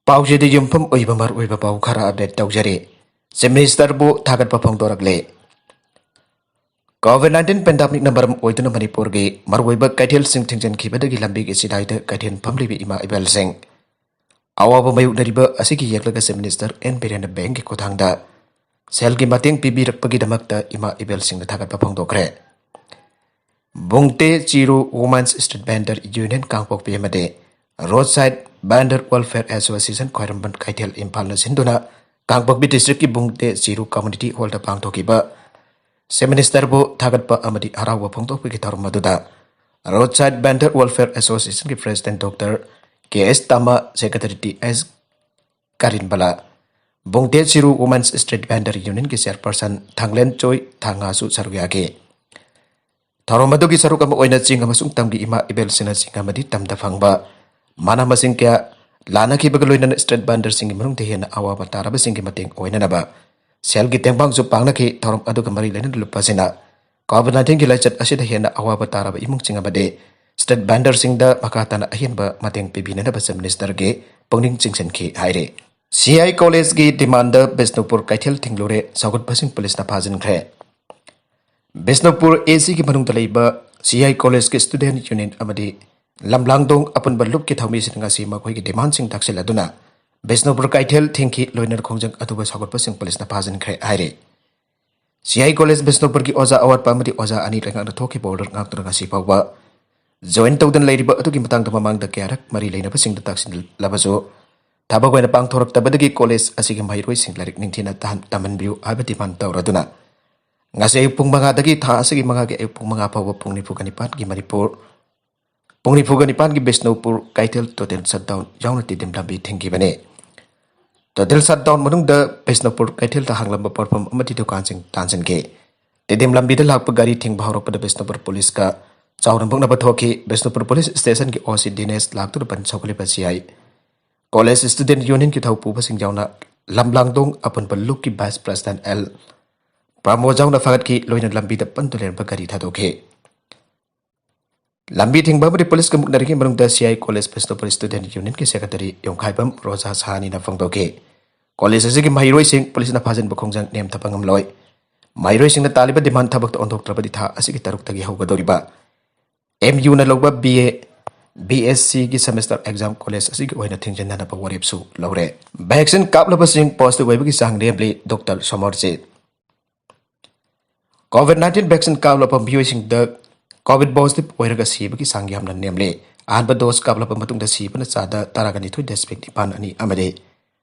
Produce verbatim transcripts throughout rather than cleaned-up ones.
ꯄꯥꯎꯆꯦꯗ ꯌꯨꯝꯐꯝ ꯑꯣꯏꯕ ꯃꯔꯨꯑꯣꯏꯕ ꯄꯥꯎ ꯈꯔ ꯑꯞꯗꯦꯠ ꯇꯧꯖꯔꯤ꯫ ꯆꯤꯐ ꯃꯤꯅꯤꯁꯇꯔꯕꯨ ꯊꯥꯒꯠꯄ ꯐꯣꯡꯗꯣꯔꯛꯂꯦ꯫ ꯀꯣꯚꯤꯗ ꯅꯥꯏꯟꯇꯤꯟ ꯄꯦꯟꯗꯥꯃꯤꯛꯅ ꯃꯔꯝ ꯑꯣꯏꯗꯨꯅ ꯃꯅꯤꯄꯨꯔꯒꯤ ꯃꯔꯨꯑꯣꯏꯕ ꯀꯩꯊꯦꯜꯁꯤꯡ ꯊꯤꯡꯖꯤꯟꯈꯤꯕꯗꯒꯤ ꯂꯝꯕꯤꯒꯤ ꯆꯤꯗꯥꯏꯗ ꯀꯩꯊꯦꯜ ꯐꯝꯂꯤꯕ ꯏꯃꯥ ꯏꯕꯦꯜꯁꯤꯡ ꯑꯋꯥꯕ ꯃꯥꯌꯣꯛꯅꯔꯤꯕ ꯑꯁꯤꯒꯤ ꯌꯦꯡꯂꯒ ꯆꯤꯐ ꯃꯤꯅꯤꯁꯇꯔ ꯑꯦꯟ ꯕꯤꯔꯦꯟꯅ ꯕꯦꯡꯒꯤ ꯈꯨꯠꯊꯥꯡꯗ ꯁꯦꯜꯒꯤ ꯃꯇꯦꯡ ꯄꯤꯕꯤꯔꯛꯄꯒꯤꯗꯃꯛꯇ ꯏꯃꯥ ꯏꯕꯦꯜꯁꯤꯡꯅ ꯊꯥꯒꯠꯄ ꯐꯣꯡꯗꯣꯛꯈ꯭ꯔꯦ꯫ ꯕꯨꯡꯇꯦ ꯆꯤꯔꯨ ꯋꯨꯃꯦꯟꯁ ꯁ꯭ꯇ꯭ꯔꯤꯠ ꯚꯦꯟꯗꯔ ꯌꯨꯅꯤꯌꯟ ꯀꯥꯡꯄꯣꯛꯄꯤ ꯑꯃꯗꯤ ꯔꯣꯗ ꯁꯥꯏꯗ ꯚꯦꯟꯗꯔ ꯋꯦꯜꯐꯦꯌꯔ ꯑꯦꯁꯣꯁꯤꯌꯦꯁꯟ ꯈ꯭ꯋꯥꯏꯔꯝꯕꯟ ꯀꯩꯊꯦꯜ ꯏꯝꯐꯥꯜꯅ ꯁꯤꯟꯗꯨꯅ ꯀꯥꯡꯄꯣꯛꯄꯤ ꯗꯤꯁꯇ꯭ꯔꯤꯛꯀꯤ ꯕꯨꯡꯇꯦ ꯆꯤꯔꯨ ꯀꯝꯃ꯭ꯌꯨꯅꯤꯇꯤ ꯍꯣꯜꯗ ꯄꯥꯡꯊꯣꯛꯈꯤꯕ ꯆꯤꯐ ꯃꯤꯅꯤꯁꯇꯔꯕꯨ ꯊꯥꯒꯠꯄ ꯑꯃꯗꯤ ꯍꯔꯥꯎꯕ ꯐꯣꯡꯗꯣꯛꯄꯒꯤ ꯊꯧꯔꯝ ꯑꯗꯨꯗ ꯔꯣꯗ ꯁꯥꯏꯗ ꯚꯦꯟꯗꯔ ꯋꯦꯜꯐꯦꯌꯔ ꯑꯦꯁꯣꯁꯤꯌꯦꯁꯟꯒꯤ ꯄ꯭ꯔꯦꯁꯤꯗꯦꯟꯠ ꯗꯣꯛꯇꯔ ꯀꯦ ꯑꯦꯁ ꯇꯥꯃ, ꯁꯦꯀ꯭ꯔꯦꯇꯔꯤ ꯇꯤ ꯑꯦꯁ ꯀꯥꯔꯤꯟꯕꯂꯥ, ꯕꯨꯡꯇꯦ ꯆꯤꯔꯨ ꯋꯨꯃꯦꯟꯁ ꯁ꯭ꯇ꯭ꯔꯤꯠ ꯚꯦꯟꯗꯔ ꯌꯨꯅꯤꯌꯟꯒꯤ ꯆꯦꯌꯔꯄꯔꯁꯟ ꯊꯥꯡꯂꯦꯟ ꯆꯣꯏ ꯊꯥꯡꯉꯥꯁꯨ ꯁꯔꯨꯛ ꯌꯥꯈꯤ꯫ ꯊꯧꯔꯝ ꯑꯗꯨꯒꯤ ꯁꯔꯨꯛ ꯑꯃ ꯑꯣꯏꯅ ꯆꯤꯡ ꯑꯃꯁꯨꯡ ꯇꯝꯒꯤ ꯏꯃꯥ ꯏꯕꯦꯜꯁꯤꯡꯅ ꯆꯤꯡ ꯑꯃꯗꯤ ꯇꯝꯗ ꯐꯪꯕ ꯃꯅꯥ ꯃꯁꯤꯡ ꯀꯌꯥ ꯂꯥꯟꯅꯈꯤꯕꯒ ꯂꯣꯏꯅꯅ ꯁ꯭ꯇ꯭ꯔꯤꯠ ꯚꯦꯟꯗꯔꯁꯤꯡꯒꯤ ꯃꯅꯨꯡꯗ ꯍꯦꯟꯅ ꯑꯋꯥꯕ ꯇꯥꯔꯕꯁꯤꯡꯒꯤ ꯃꯇꯦꯡ ꯑꯣꯏꯅꯅꯕ ꯁꯦꯜꯒꯤ ꯇꯦꯡꯕꯥꯡꯁꯨ ꯄꯥꯡꯅꯈꯤ꯫ ꯊꯧꯔꯝ ꯑꯗꯨꯒ ꯃꯔꯤ ꯂꯩꯅꯅ ꯂꯨꯞꯄꯁꯤꯅ ꯀꯣꯚꯤꯗ ꯅꯥꯏꯟꯇꯤꯟꯒꯤ ꯂꯥꯏꯆꯠ ꯑꯁꯤꯗ ꯍꯦꯟꯅ ꯑꯋꯥꯕ ꯇꯥꯔꯕ ꯏꯃꯨꯡꯁꯤꯡ ꯑꯃꯗꯤ ꯁ꯭ꯇ꯭ꯔꯤꯠ ꯚꯦꯟꯗꯔꯁꯤꯡꯗ ꯃꯈꯥ ꯇꯥꯅ ꯑꯍꯦꯟꯕ ꯃꯇꯦꯡ ꯄꯤꯕꯤꯅꯅꯕ ꯆꯤꯐ ꯃꯤꯅꯤꯁꯇꯔꯒꯤ ꯄꯨꯛꯅꯤꯡ ꯆꯤꯡꯁꯤꯟꯈꯤ ꯍꯥꯏꯔꯤ꯫ ꯁꯤ ꯑꯥꯏ ꯀꯣꯂꯦꯖꯀꯤ ꯗꯤꯃꯥꯟꯗ ꯕꯤꯁꯅꯨꯄꯨꯔ ꯀꯩꯊꯦꯜ ꯊꯤꯡꯂꯨꯔꯦ, ꯁꯧꯒꯠꯄꯁꯤꯡ ꯄꯨꯂꯤꯁꯅ ꯐꯥꯖꯤꯟꯈ꯭ꯔꯦ꯫ ꯕꯤꯁꯅꯨꯄꯨꯔ ꯑꯦ ꯁꯤꯒꯤ ꯃꯅꯨꯡꯗ ꯂꯩꯕ ꯁꯤ ꯑꯥꯏ ꯀꯣꯂꯦꯖꯀꯤ ꯁ꯭ꯇꯨꯗꯦꯟꯠ ꯌꯨꯅꯤꯌꯟ ꯑꯃꯗꯤ ꯂꯝꯂꯥꯡꯗꯣꯡ ꯑꯄꯨꯟꯕ ꯂꯨꯞꯀꯤ ꯊꯧꯃꯤꯁꯤꯡꯅ ꯉꯁꯤ ꯃꯈꯣꯏꯒꯤ ꯗꯤꯃꯥꯟꯁꯤꯡ ꯇꯥꯛꯁꯤꯜꯂꯗꯨꯅ ꯕꯤꯁꯅꯨꯄꯨꯔ ꯀꯩꯊꯦꯜ ꯊꯤꯡꯈꯤ꯫ ꯂꯣꯏꯅꯅ ꯈꯣꯡꯖꯪ ꯑꯗꯨꯕꯨ ꯁꯧꯒꯠꯄꯁꯤꯡ ꯄꯨꯂꯤꯁꯅ ꯐꯥꯖꯤꯟꯈ꯭ꯔꯦ ꯍꯥꯏꯔꯤ꯫ ꯁꯤ ꯑꯥꯏ ꯀꯣꯂꯦꯖ ꯕꯤꯁꯅꯨꯄꯨꯔꯒꯤ ꯑꯣꯖꯥ ꯑꯋꯥꯠꯄ ꯑꯃꯗꯤ ꯑꯣꯖꯥ ꯑꯅꯤ ꯂꯩꯉꯥꯛꯅ ꯊꯣꯛꯈꯤꯕ ꯑꯣꯔꯗꯔ ꯉꯥꯛꯇꯨꯅ ꯉꯁꯤ ꯐꯥꯎꯕ ꯖꯣꯏꯟ ꯇꯧꯗꯨꯅ ꯂꯩꯔꯤꯕ ꯑꯗꯨꯒꯤ ꯃꯇꯥꯡꯗ ꯃꯃꯥꯡꯗ ꯀꯌꯥꯔꯛ ꯃꯔꯤ ꯂꯩꯅꯕꯁꯤꯡꯗ ꯇꯥꯛꯁꯤꯜꯂꯕꯁꯨ ꯊꯕꯛ ꯑꯣꯏꯅ ꯄꯥꯡꯊꯣꯔꯛꯇꯕꯗꯒꯤ ꯀꯣꯂꯦꯖ ꯑꯁꯤꯒꯤ ꯃꯍꯩꯔꯣꯏꯁꯤꯡ ꯂꯥꯏꯔꯤꯛ ꯅꯤꯡꯊꯤꯅ ꯇꯝꯍꯟꯕꯤꯌꯨ ꯍꯥꯏꯕ ꯗꯤꯃꯥꯟ ꯇꯧꯔꯗꯨꯅ ꯉꯁꯤ ꯑꯌꯨꯛ ꯄꯨꯡ ꯃꯉꯥꯗꯒꯤ ꯊꯥ ꯑꯁꯤꯒꯤ ꯃꯉꯥꯒꯤ ꯑꯌꯨꯛ ꯄꯨꯡ ꯃꯉꯥ ꯐꯥꯎꯕ ꯄꯨꯡ ꯅꯤꯐꯨꯒ ꯅꯤꯄꯥꯟꯒꯤ ꯃꯅꯤꯄꯨꯔ ꯄꯨꯡ ꯅꯤꯐꯨꯒ ꯅꯤꯄꯥꯟꯒꯤ ꯕꯤꯁꯅꯨꯄꯨꯔ ꯀꯩꯊꯦꯜ ꯇꯣꯇꯦꯜ ꯁꯠꯗꯥꯎꯟ ꯌꯥꯎꯅ ꯇꯤꯗꯤꯝ ꯂꯝꯕꯤ ꯊꯤꯡꯈꯤꯕꯅꯤ꯫ ꯇꯣꯇꯦꯜ ꯁꯠꯗꯥꯎꯟ ꯃꯅꯨꯡꯗ ꯕꯤꯁꯅꯨꯄꯨꯔ ꯀꯩꯊꯦꯜꯗ ꯍꯥꯡꯂꯝꯕ ꯄꯣꯠꯐꯝ ꯑꯃꯗꯤ ꯗꯨꯀꯥꯟꯁꯤꯡ ꯇꯥꯟꯁꯤꯟꯈꯤ꯫ ꯇꯤꯗꯤꯝ ꯂꯝꯕꯤꯗ ꯂꯥꯛꯄ ꯒꯥꯔꯤ ꯊꯤꯡꯕ ꯍꯧꯔꯛꯄꯗ ꯕꯤꯁꯅꯨꯄꯨꯔ ꯄꯨꯂꯤꯁꯀ ꯆꯥꯎꯅ ꯃꯨꯛꯅꯕ ꯊꯣꯛꯈꯤ꯫ ꯕꯤꯁꯅꯨꯄꯨꯔ ꯄꯨꯂꯤꯁ ꯁ꯭ꯇꯦꯁꯟꯒꯤ ꯑꯣ ꯁꯤ ꯗꯤꯅꯦꯁ ꯂꯥꯛꯇꯨꯅ ꯕꯟ ꯁꯧꯒꯠꯂꯤꯕ ꯁꯤ ꯑꯥꯏ ꯀꯣꯂꯦꯖ ꯁ꯭ꯇꯨꯗꯦꯟꯠ ꯌꯨꯅꯤꯌꯟꯒꯤ ꯊꯧꯄꯨꯕꯁꯤꯡ ꯌꯥꯎꯅ ꯂꯝꯂꯥꯡꯗꯣꯡ ꯑꯄꯨꯟꯕ ꯂꯨꯞꯀꯤ ꯚꯥꯏꯁ ꯄ꯭ꯔꯦꯁꯤꯗꯦꯟꯠ ꯑꯦꯜ ꯄ꯭ꯔꯃꯣꯗ ꯌꯥꯎꯅ ꯐꯥꯒꯠꯈꯤ꯫ ꯂꯣꯏꯅ ꯂꯝꯕꯤꯗ ꯄꯟꯗꯨ ꯂꯩꯔꯝꯕ ꯒꯥꯔꯤ ꯊꯥꯗꯣꯛꯈꯤ꯫ ꯂꯝꯕꯤ ꯊꯤꯡꯕ ꯑꯃꯗꯤ ꯄꯨꯂꯤꯁꯀ ꯃꯨꯛꯅꯔꯤꯉꯩ ꯃꯅꯨꯡꯗ C I college festival student ꯌꯨꯅꯤꯌꯟꯒꯤ ꯁꯦꯀ꯭ꯔꯦꯇꯔꯤ ꯌꯣꯡꯈꯥꯏꯕꯝ ꯔꯣꯖꯥ ꯁꯍꯥꯅꯤꯅ ꯐꯣꯡꯗꯣꯛꯈꯤ꯫ ꯀꯣꯂꯦꯖ ꯑꯁꯤꯒꯤ ꯃꯍꯩꯔꯣꯏꯁꯤꯡ ꯄꯨꯂꯤꯁꯅ ꯐꯥꯖꯤꯟꯕ ꯈꯣꯡꯖꯪ ꯅꯦꯝꯊꯕ ꯉꯝꯂꯣꯏ꯫ ꯃꯍꯩꯔꯣꯏꯁꯤꯡꯅ ꯇꯥꯜꯂꯤꯕ ꯗꯤꯃꯥꯟ ꯊꯕꯛꯇ ꯑꯣꯟꯊꯣꯛꯇ꯭ꯔꯕꯗꯤ ꯊꯥ ꯑꯁꯤꯒꯤ ꯇꯔꯨꯛꯇꯒꯤ ꯍꯧꯒꯗꯧꯔꯤꯕ ꯑꯦꯝ ꯌꯨꯅ ꯂꯧꯕ ꯕꯤ ꯑꯦ, ꯕꯤ ꯑꯦꯁ ꯁꯤꯒꯤ ꯁꯦꯃꯦꯁꯇꯔ ꯑꯦꯛꯖꯥꯝ ꯀꯣꯂꯦꯖ ꯑꯁꯤꯒꯤ ꯑꯣꯏꯅ ꯊꯤꯡꯖꯤꯟꯅꯅꯕ ꯋꯥꯔꯦꯞꯁꯨ ꯂꯧꯔꯦ꯫ ꯚꯦꯛꯁꯤꯟ ꯀꯥꯞꯂꯕꯁꯤꯡ ꯄꯣꯖꯤꯇꯤꯚ ꯑꯣꯏꯕꯒꯤ ꯆꯥꯡ ꯅꯦꯝꯂꯤ, doctor Somorjit. Covid nineteen vaccine ꯀꯥꯞꯂꯕ ꯃꯤꯑꯣꯏꯁꯤꯡꯗ ꯀꯣꯚꯤꯗ ꯄꯣꯖꯤꯇꯤꯚ ꯑꯣꯏꯔꯒ ꯁꯤꯕꯒꯤ ꯆꯥꯡ ꯌꯥꯝꯅ ꯅꯦꯝꯂꯤ꯫ ꯑꯍꯥꯟꯕ ꯗꯣꯁ ꯀꯥꯞꯂꯕ ꯃꯇꯨꯡꯗ ꯁꯤꯕꯅ ꯆꯥꯗ ꯇꯔꯥꯒ ꯅꯤꯊꯣꯏ ꯗꯁꯃꯤꯛ ꯅꯤꯄꯥꯟ ꯑꯅꯤ ꯑꯃꯗꯤ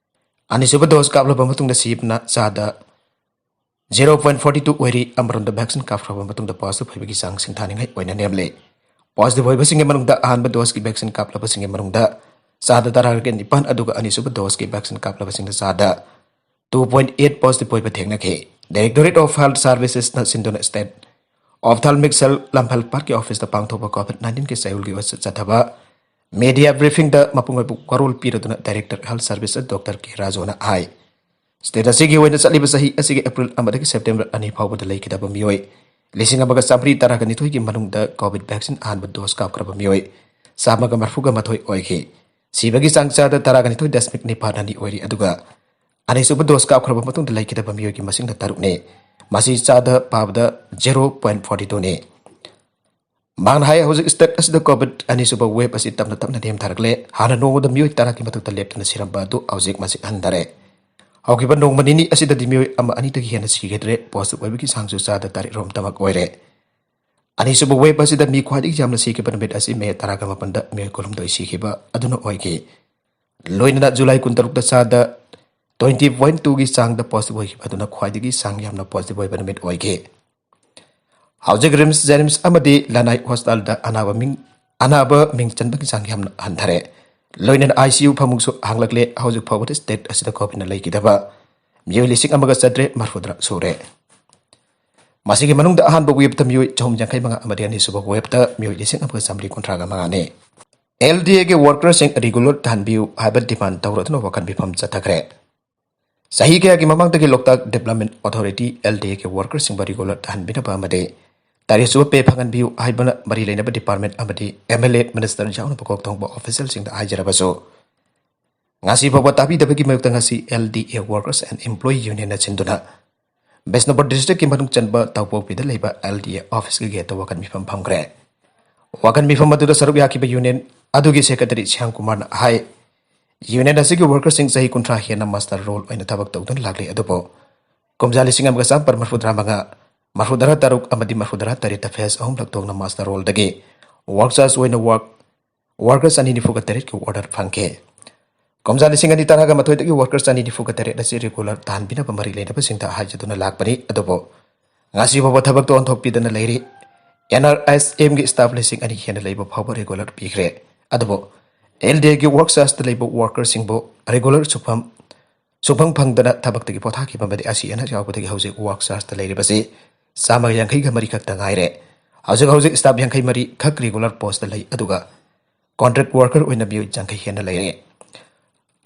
ꯑꯅꯤꯁꯨꯕ ꯗꯣꯁ ꯀꯥꯞꯂꯕ ꯃꯇꯨꯡꯗ ꯁꯤꯕꯅ ꯆꯥꯗ zero point forty two ꯑꯣꯏꯔꯤ꯫ ꯑꯃꯔꯣꯝꯗ ꯚꯦꯛꯁꯤꯟ ꯀꯥꯞꯈ꯭ꯔꯕ ꯃꯇꯨꯡꯗ ꯄꯣꯖꯤꯇꯤꯚ ꯑꯣꯏꯕꯒꯤ ꯆꯥꯡ ꯁꯤꯡꯊꯥꯅꯤꯡꯉꯥꯏ ꯑꯣꯏꯅ ꯅꯦꯝꯂꯤ꯫ ꯄꯣꯖꯤꯇꯤꯚ ꯑꯣꯏꯕꯁꯤꯡꯒꯤ ꯃꯅꯨꯡꯗ ꯑꯍꯥꯟꯕ ꯗꯣꯁꯀꯤ ꯚꯦꯛꯁꯤꯟ ꯀꯥꯞꯂꯕꯁꯤꯡꯒꯤ ꯃꯅꯨꯡꯗ ꯆꯥꯗ ꯇꯔꯥꯒ ꯅꯤꯄꯥꯟ ꯑꯗꯨꯒ ꯑꯅꯤꯁꯨꯕ ꯗꯣꯁꯀꯤ ꯚꯦꯛꯁꯤꯟ ꯀꯥꯞꯂꯕꯁꯤꯡꯅ ꯆꯥꯗ two point eight ꯄꯣꯖꯤꯇꯤꯚ ꯑꯣꯏꯕ ꯊꯦꯡꯅꯈꯤ꯫ Directorate of Health Servicesꯅ ꯁꯤꯟꯗꯨꯅ State Ophthalmic Cell ꯂꯝꯐꯦꯜ ꯄꯥꯠꯀꯤ ꯑꯣꯐꯤꯁꯇ ꯄꯥꯡꯊꯣꯛꯄ ꯀꯣꯚꯤꯗ ꯅꯥꯏꯟꯇꯤꯟꯒꯤ ꯆꯌꯣꯜꯒꯤ ꯑꯣꯏꯆꯠ ꯆꯠꯊꯕ ꯃꯤꯗꯤꯌꯥ ꯕ꯭ꯔꯤꯐꯤꯡꯗ ꯃꯄꯨꯡ ꯑꯣꯏꯕ ꯋꯥꯔꯣꯜ ꯄꯤꯔꯗꯨꯅ ꯗꯥꯏꯔꯦꯛꯇꯔ ꯍꯦꯜꯊ ꯁꯔꯚꯤꯁ ꯗꯣꯛꯇꯔ ꯀꯦ ꯔꯥꯖꯨꯅ ꯍꯥꯏ, ꯁ꯭ꯇꯦꯠ ꯑꯁꯤꯒꯤ ꯑꯣꯏꯅ ꯆꯠꯂꯤꯕ ꯆꯍꯤ ꯑꯁꯤꯒꯤ ꯑꯦꯄ꯭ꯔꯤꯜ ꯑꯃꯗꯒꯤ ꯁꯦꯞꯇꯦꯝꯕꯔ ꯑꯅꯤ ꯐꯥꯎꯕꯗ ꯂꯩꯈꯤꯗꯕ ꯃꯤꯑꯣꯏ ꯂꯤꯁꯤꯡ ꯑꯃꯒ ꯆꯥꯃꯔꯤ ꯇꯔꯥꯒ ꯅꯤꯊꯣꯏꯒꯤ ꯃꯅꯨꯡꯗ ꯀꯣꯚꯤꯗ ꯚꯦꯛꯁꯤꯟ ꯑꯍꯥꯟꯕ ꯗꯣꯁ ꯀꯥꯞꯈ꯭ꯔꯕ ꯃꯤꯑꯣꯏ ꯆꯥꯝꯃꯒ ꯃꯔꯤꯐꯨꯒ ꯃꯥꯊꯣꯏ ꯑꯣꯏꯈꯤ꯫ ꯁꯤꯕꯒꯤ ꯆꯥꯡ ꯆꯥꯗ ꯇꯔꯥꯒ ꯅꯤꯊꯣꯏ ꯗꯁꯃꯤꯛ ꯅꯤꯄꯥꯜ ꯑꯅꯤ ꯑꯣꯏꯔꯤ, ꯑꯗꯨꯒ ꯑꯅꯤꯁꯨꯕ ꯗꯣꯁ ꯀꯥꯞꯈ꯭ꯔꯕ ꯃꯇꯨꯡꯗ ꯂꯩꯈꯤꯗꯕ ꯃꯤꯑꯣꯏꯒꯤ ꯃꯁꯤꯡꯅ ꯇꯔꯨꯛꯅꯤ꯫ ꯃꯁꯤ ꯆꯥꯗ ꯄꯥꯕꯗ zero point forty twoꯅꯤ꯫ ꯃꯍꯥꯛꯅ ꯍꯥꯏ, ꯍꯧꯖꯤꯛ ꯁ꯭ꯇꯦꯠ ꯑꯁꯤꯗ ꯀꯣꯚꯤꯗ ꯑꯅꯤꯁꯨꯕ ꯋꯦꯕ ꯑꯁꯤ ꯇꯞꯅ ꯇꯞꯅ ꯅꯦꯝꯊꯔꯛꯂꯦ꯫ ꯍꯥꯟꯅ ꯅꯣꯡꯃꯗ ꯃꯤꯑꯣꯏ ꯇꯔꯥꯒꯤ ꯃꯊꯛꯇ ꯂꯦꯞꯇꯅ ꯁꯤꯔꯝꯕ ꯑꯗꯨ ꯍꯧꯖꯤꯛ ꯃꯁꯤꯡ ꯍꯟꯊꯔꯦ꯫ ꯍꯧꯈꯤꯕ ꯅꯣꯡꯃ ꯅꯤꯅꯤ ꯑꯁꯤꯗꯗꯤ ꯃꯤꯑꯣꯏ ꯑꯃ ꯑꯅꯤꯗꯒꯤ ꯍꯦꯟꯅ ꯁꯤꯈꯤꯗ꯭ꯔꯦ꯫ ꯄꯣꯖꯤꯇꯤꯚ ꯑꯣꯏꯕꯒꯤ ꯆꯥꯡꯁꯨ ꯆꯥꯗ ꯇꯔꯦꯠ ꯔꯣꯝꯇꯃꯛ ꯑꯣꯏꯔꯦ꯫ ꯑꯅꯤꯁꯨꯕ ꯋꯦꯕ ꯑꯁꯤꯗ ꯃꯤ ꯈ꯭ꯋꯥꯏꯗꯒꯤ ꯌꯥꯝꯅ ꯁꯤꯈꯤꯕ ꯅꯨꯃꯤꯠ ꯑꯁꯤ ꯃꯦ ꯇꯔꯥꯒ ꯃꯥꯄꯟꯗ ꯃꯤꯑꯣꯏ ꯀꯨꯟꯍꯨꯝꯗꯣꯏ ꯁꯤꯈꯤꯕ ꯑꯗꯨꯅ ꯑꯣꯏꯈꯤ꯫ ꯂꯣꯏꯅꯅ ꯖꯨꯂꯥꯏ ꯀꯨꯟꯇꯔꯨꯛꯇ ꯆꯥꯗ twenty point twoꯒꯤ ꯆꯥꯡꯗ ꯄꯣꯖꯤꯇꯤꯚ ꯑꯣꯏꯈꯤꯕ ꯑꯗꯨꯅ ꯈ꯭ꯋꯥꯏꯗꯒꯤ ꯆꯥꯡ ꯌꯥꯝꯅ ꯄꯣꯖꯤꯇꯤꯚ ꯑꯣꯏꯕ ꯅꯨꯃꯤꯠ ꯑꯣꯏꯈꯤ꯫ ꯍꯧꯖꯤꯛ ꯔꯤꯝꯁ, ꯖꯦꯅꯤꯝꯁ ꯑꯃꯗꯤ ꯂꯅꯥꯏ ꯍꯣꯁꯄꯤꯇꯥꯜꯗ ꯑꯅꯥꯕ ꯃꯤꯡ, ꯑꯅꯥꯕ ꯃꯤꯡ ꯆꯟꯕꯒꯤ ꯆꯥꯡ ꯌꯥꯝꯅ ꯍꯟꯊꯔꯦ꯫ ꯂꯣꯏꯅꯅ ꯑꯥꯏ ꯁꯤ ꯌꯨ ꯐꯃꯨꯡꯁꯨ ꯍꯥꯡꯂꯛꯂꯦ꯫ ꯍꯧꯖꯤꯛ ꯐꯥꯎꯕꯗ ꯁ꯭ꯇꯦꯠ ꯑꯁꯤꯗ ꯀꯣꯚꯤꯗꯅ ꯂꯩꯈꯤꯗꯕ ꯃꯤꯑꯣꯏ ꯂꯤꯁꯤꯡ ꯑꯃꯒ ꯆꯥꯇ꯭ꯔꯦꯠ ꯃꯔꯤꯐꯨꯇꯔꯥ ꯁꯨꯔꯦ꯫ ꯃꯁꯤꯒꯤ ꯃꯅꯨꯡꯗ ꯑꯍꯥꯟꯕ ꯋꯦꯕꯇ ꯃꯤꯑꯣꯏ ꯆꯍꯨꯝ ꯌꯥꯡꯈꯩ ꯃꯉꯥ ꯑꯃꯗꯤ ꯑꯅꯤꯁꯨꯕ ꯋꯦꯕꯇ ꯃꯤꯑꯣꯏ ꯂꯤꯁꯤꯡ ꯑꯃꯒ ꯆꯥꯃꯔꯤ ꯀꯨꯟꯊ꯭ꯔꯥꯒ ꯃꯉꯥꯅꯤ꯫ ꯑꯦꯜ ꯗꯤ ꯑꯦꯒꯤ ꯋꯥꯔꯀꯔꯁꯤꯡ ꯔꯤꯒꯨꯂꯔ ꯇꯥꯍꯟꯕꯤꯌꯨ ꯍꯥꯏꯕ ꯗꯤꯃꯥꯟ ꯇꯧꯔꯗꯨꯅ ꯋꯥꯀꯠ ꯃꯤꯐꯝ ꯆꯠꯊꯈ꯭ꯔꯦ꯫ ꯆꯍꯤ ꯀꯌꯥꯒꯤ ꯃꯃꯥꯡꯗꯒꯤ ꯂꯣꯛꯇꯥꯛ ꯗꯤꯕ꯭ꯂꯞꯃꯦꯟ ꯑꯣꯊꯣꯔꯤꯇꯤ, ꯑꯦꯜ ꯗꯤ ꯑꯦꯒꯤ ꯋꯥꯔꯀꯔꯁꯤꯡꯕꯨ ꯔꯤꯒꯨꯂꯔ ꯇꯥꯍꯟꯕꯤꯅꯕ ꯑꯃꯗꯤ ꯇꯔꯦꯠ ꯁꯨꯕ ꯄꯦ ꯐꯪꯍꯟꯕꯤꯌꯨ ꯍꯥꯏꯕꯅ ꯃꯔꯤ ꯂꯩꯅꯕ ꯗꯤꯄꯥꯔꯠꯃꯦꯟ ꯑꯃꯗꯤ ꯑꯦꯝ ꯑꯦꯜ ꯑꯦ, ꯃꯤꯅꯤꯁꯇꯔ ꯌꯥꯎꯅ ꯃꯀꯣꯛ ꯊꯣꯡꯕ ꯑꯣꯐꯤꯁꯤꯌꯦꯜꯁꯤꯡꯗ ꯍꯥꯏꯖꯔꯕꯁꯨ, ꯉꯁꯤ ꯐꯥꯎꯕ ꯇꯥꯕꯤꯗꯕꯒꯤ ꯃꯥꯌꯣꯛꯇ ꯉꯁꯤ L D A workers and employee ꯌꯨꯅꯤꯌꯟꯅ ꯁꯤꯟꯗꯨꯅ ꯕꯤꯁꯅꯨꯄꯨꯔ ꯗꯤꯁꯇ꯭ꯔꯤꯛꯀꯤ ꯃꯅꯨꯡ ꯆꯟꯕ ꯇꯥꯎꯄꯣꯛꯄꯤꯗ ꯂꯩꯕ ꯑꯦꯜ ꯗꯤ ꯑꯦ ꯑꯣꯐꯤꯁꯀꯤ ꯒꯦꯠꯇ ꯋꯥꯀꯠ ꯃꯤꯐꯝ ꯐꯝꯈ꯭ꯔꯦ꯫ ꯋꯥꯀꯠ ꯃꯤꯐꯝ ꯑꯗꯨꯗ ꯁꯔꯨꯛ ꯌꯥꯈꯤꯕ ꯌꯨꯅꯤꯌꯟ ꯑꯗꯨꯒꯤ ꯁꯦꯀ꯭ꯔꯦꯇꯔꯤ ꯁ꯭ꯌꯥꯝ ꯀꯨꯃꯥꯔꯅ ꯍꯥꯏ, ꯌꯨꯅꯤꯌꯟ ꯑꯁꯤꯒꯤ ꯋꯥꯔꯀꯔꯁꯤꯡ ꯆꯍꯤ ꯀꯨꯟꯊ꯭ꯔꯥ ꯍꯦꯟꯅ ꯃꯥꯁꯇꯔ ꯔꯣꯜ ꯑꯣꯏꯅ ꯊꯕꯛ ꯇꯧꯗꯨꯅ ꯂꯥꯛꯂꯤ, ꯑꯗꯨꯕꯨ ꯀꯨꯝꯖꯥ ꯂꯤꯁꯤꯡ ꯑꯃꯒ ꯆꯥꯃꯥꯄꯟ ꯃꯔꯐꯨꯇꯔꯥ ꯃꯉꯥ, ꯃꯔꯐꯨꯇꯔꯥ ꯇꯔꯨꯛ ꯑꯃꯗꯤ ꯃꯔꯐꯨꯇꯔꯥ ꯇꯔꯦꯠꯇ ꯐꯦꯁ ꯑꯍꯨꯝꯂꯛ ꯊꯣꯛꯅ ꯃꯥꯁꯇꯔ ꯔꯣꯜꯗꯒꯤ ꯋꯥꯔꯛ ꯆꯥꯔꯖ ꯑꯣꯏꯅ ꯋꯥꯔꯛ, ꯋꯥꯔꯀꯔ ꯆꯅꯤ ꯅꯤꯐꯨꯒ ꯇꯔꯦꯠꯀꯤ ꯑꯣꯔꯗꯔ ꯐꯪꯈꯤ꯫ ꯀꯨꯝꯖꯥ ꯂꯤꯁꯤꯡ ꯑꯅꯤ ꯇꯔꯥꯒ ꯃꯥꯊꯣꯏꯗꯒꯤ ꯋꯥꯔꯀꯔ ꯆꯅꯤ ꯅꯤꯐꯨꯒ ꯇꯔꯦꯠ ꯑꯁꯤ ꯔꯤꯒꯨꯂꯔ ꯇꯥꯍꯟꯕꯤꯅꯕ ꯃꯔꯤ ꯂꯩꯅꯕꯁꯤꯡꯗ ꯍꯥꯏꯖꯗꯨꯅ ꯂꯥꯛꯄꯅꯤ, ꯑꯗꯨꯕꯨ ꯉꯁꯤ ꯐꯥꯎꯕ ꯊꯕꯛꯇ ꯑꯣꯟꯊꯣꯛꯄꯤꯗꯅ ꯂꯩꯔꯤ꯫ ꯑꯦꯟ ꯑꯥꯔ ꯑꯦꯁ ꯑꯦꯝꯒꯤ ꯁ꯭ꯇꯥꯐ ꯂꯤꯁꯤꯡ ꯑꯅꯤ ꯍꯦꯟꯅ ꯂꯩꯕ ꯐꯥꯎꯕ ꯔꯤꯒꯨꯂꯔ ꯄꯤꯈ꯭ꯔꯦ꯫ ꯑꯗꯨꯕꯨ ꯑꯦꯜ ꯗꯤ ꯑꯦꯒꯤ ꯋꯥꯔꯛ ꯆꯥꯔꯖꯇ ꯂꯩꯕ ꯋꯥꯔꯀꯔꯁꯤꯡꯕꯨ ꯔꯤꯒꯨꯂꯔ ꯁꯨꯐꯝ, ꯁꯨꯐꯪ ꯐꯪꯗꯅ ꯊꯕꯛꯇꯒꯤ ꯄꯣꯊꯥꯈꯤꯕ ꯑꯃꯗꯤ ꯑꯁꯤ ꯑꯅꯥ ꯌꯥꯎꯕꯗꯒꯤ ꯍꯧꯖꯤꯛ ꯋꯥꯔꯛ ꯆꯥꯔꯖꯇ ꯂꯩꯔꯤꯕꯁꯤ ꯆꯥꯝꯃ ꯌꯥꯡꯈꯩꯒ ꯃꯔꯤ ꯈꯛꯇ ꯉꯥꯏꯔꯦ꯫ ꯍꯧꯖꯤꯛ ꯍꯧꯖꯤꯛ ꯁ꯭ꯇꯥꯐ ꯌꯥꯡꯈꯩ ꯃꯔꯤ ꯈꯛ ꯔꯤꯒꯨꯂꯔ ꯄꯣꯁꯇ ꯂꯩ, ꯑꯗꯨꯒ ꯀꯣꯟꯇ꯭ꯔꯦꯛ ꯋꯥꯔꯀꯔ ꯑꯣꯏꯅ ꯃꯤꯑꯣꯏ ꯌꯥꯡꯈꯩ ꯍꯦꯟꯅ ꯂꯩꯔꯦ꯫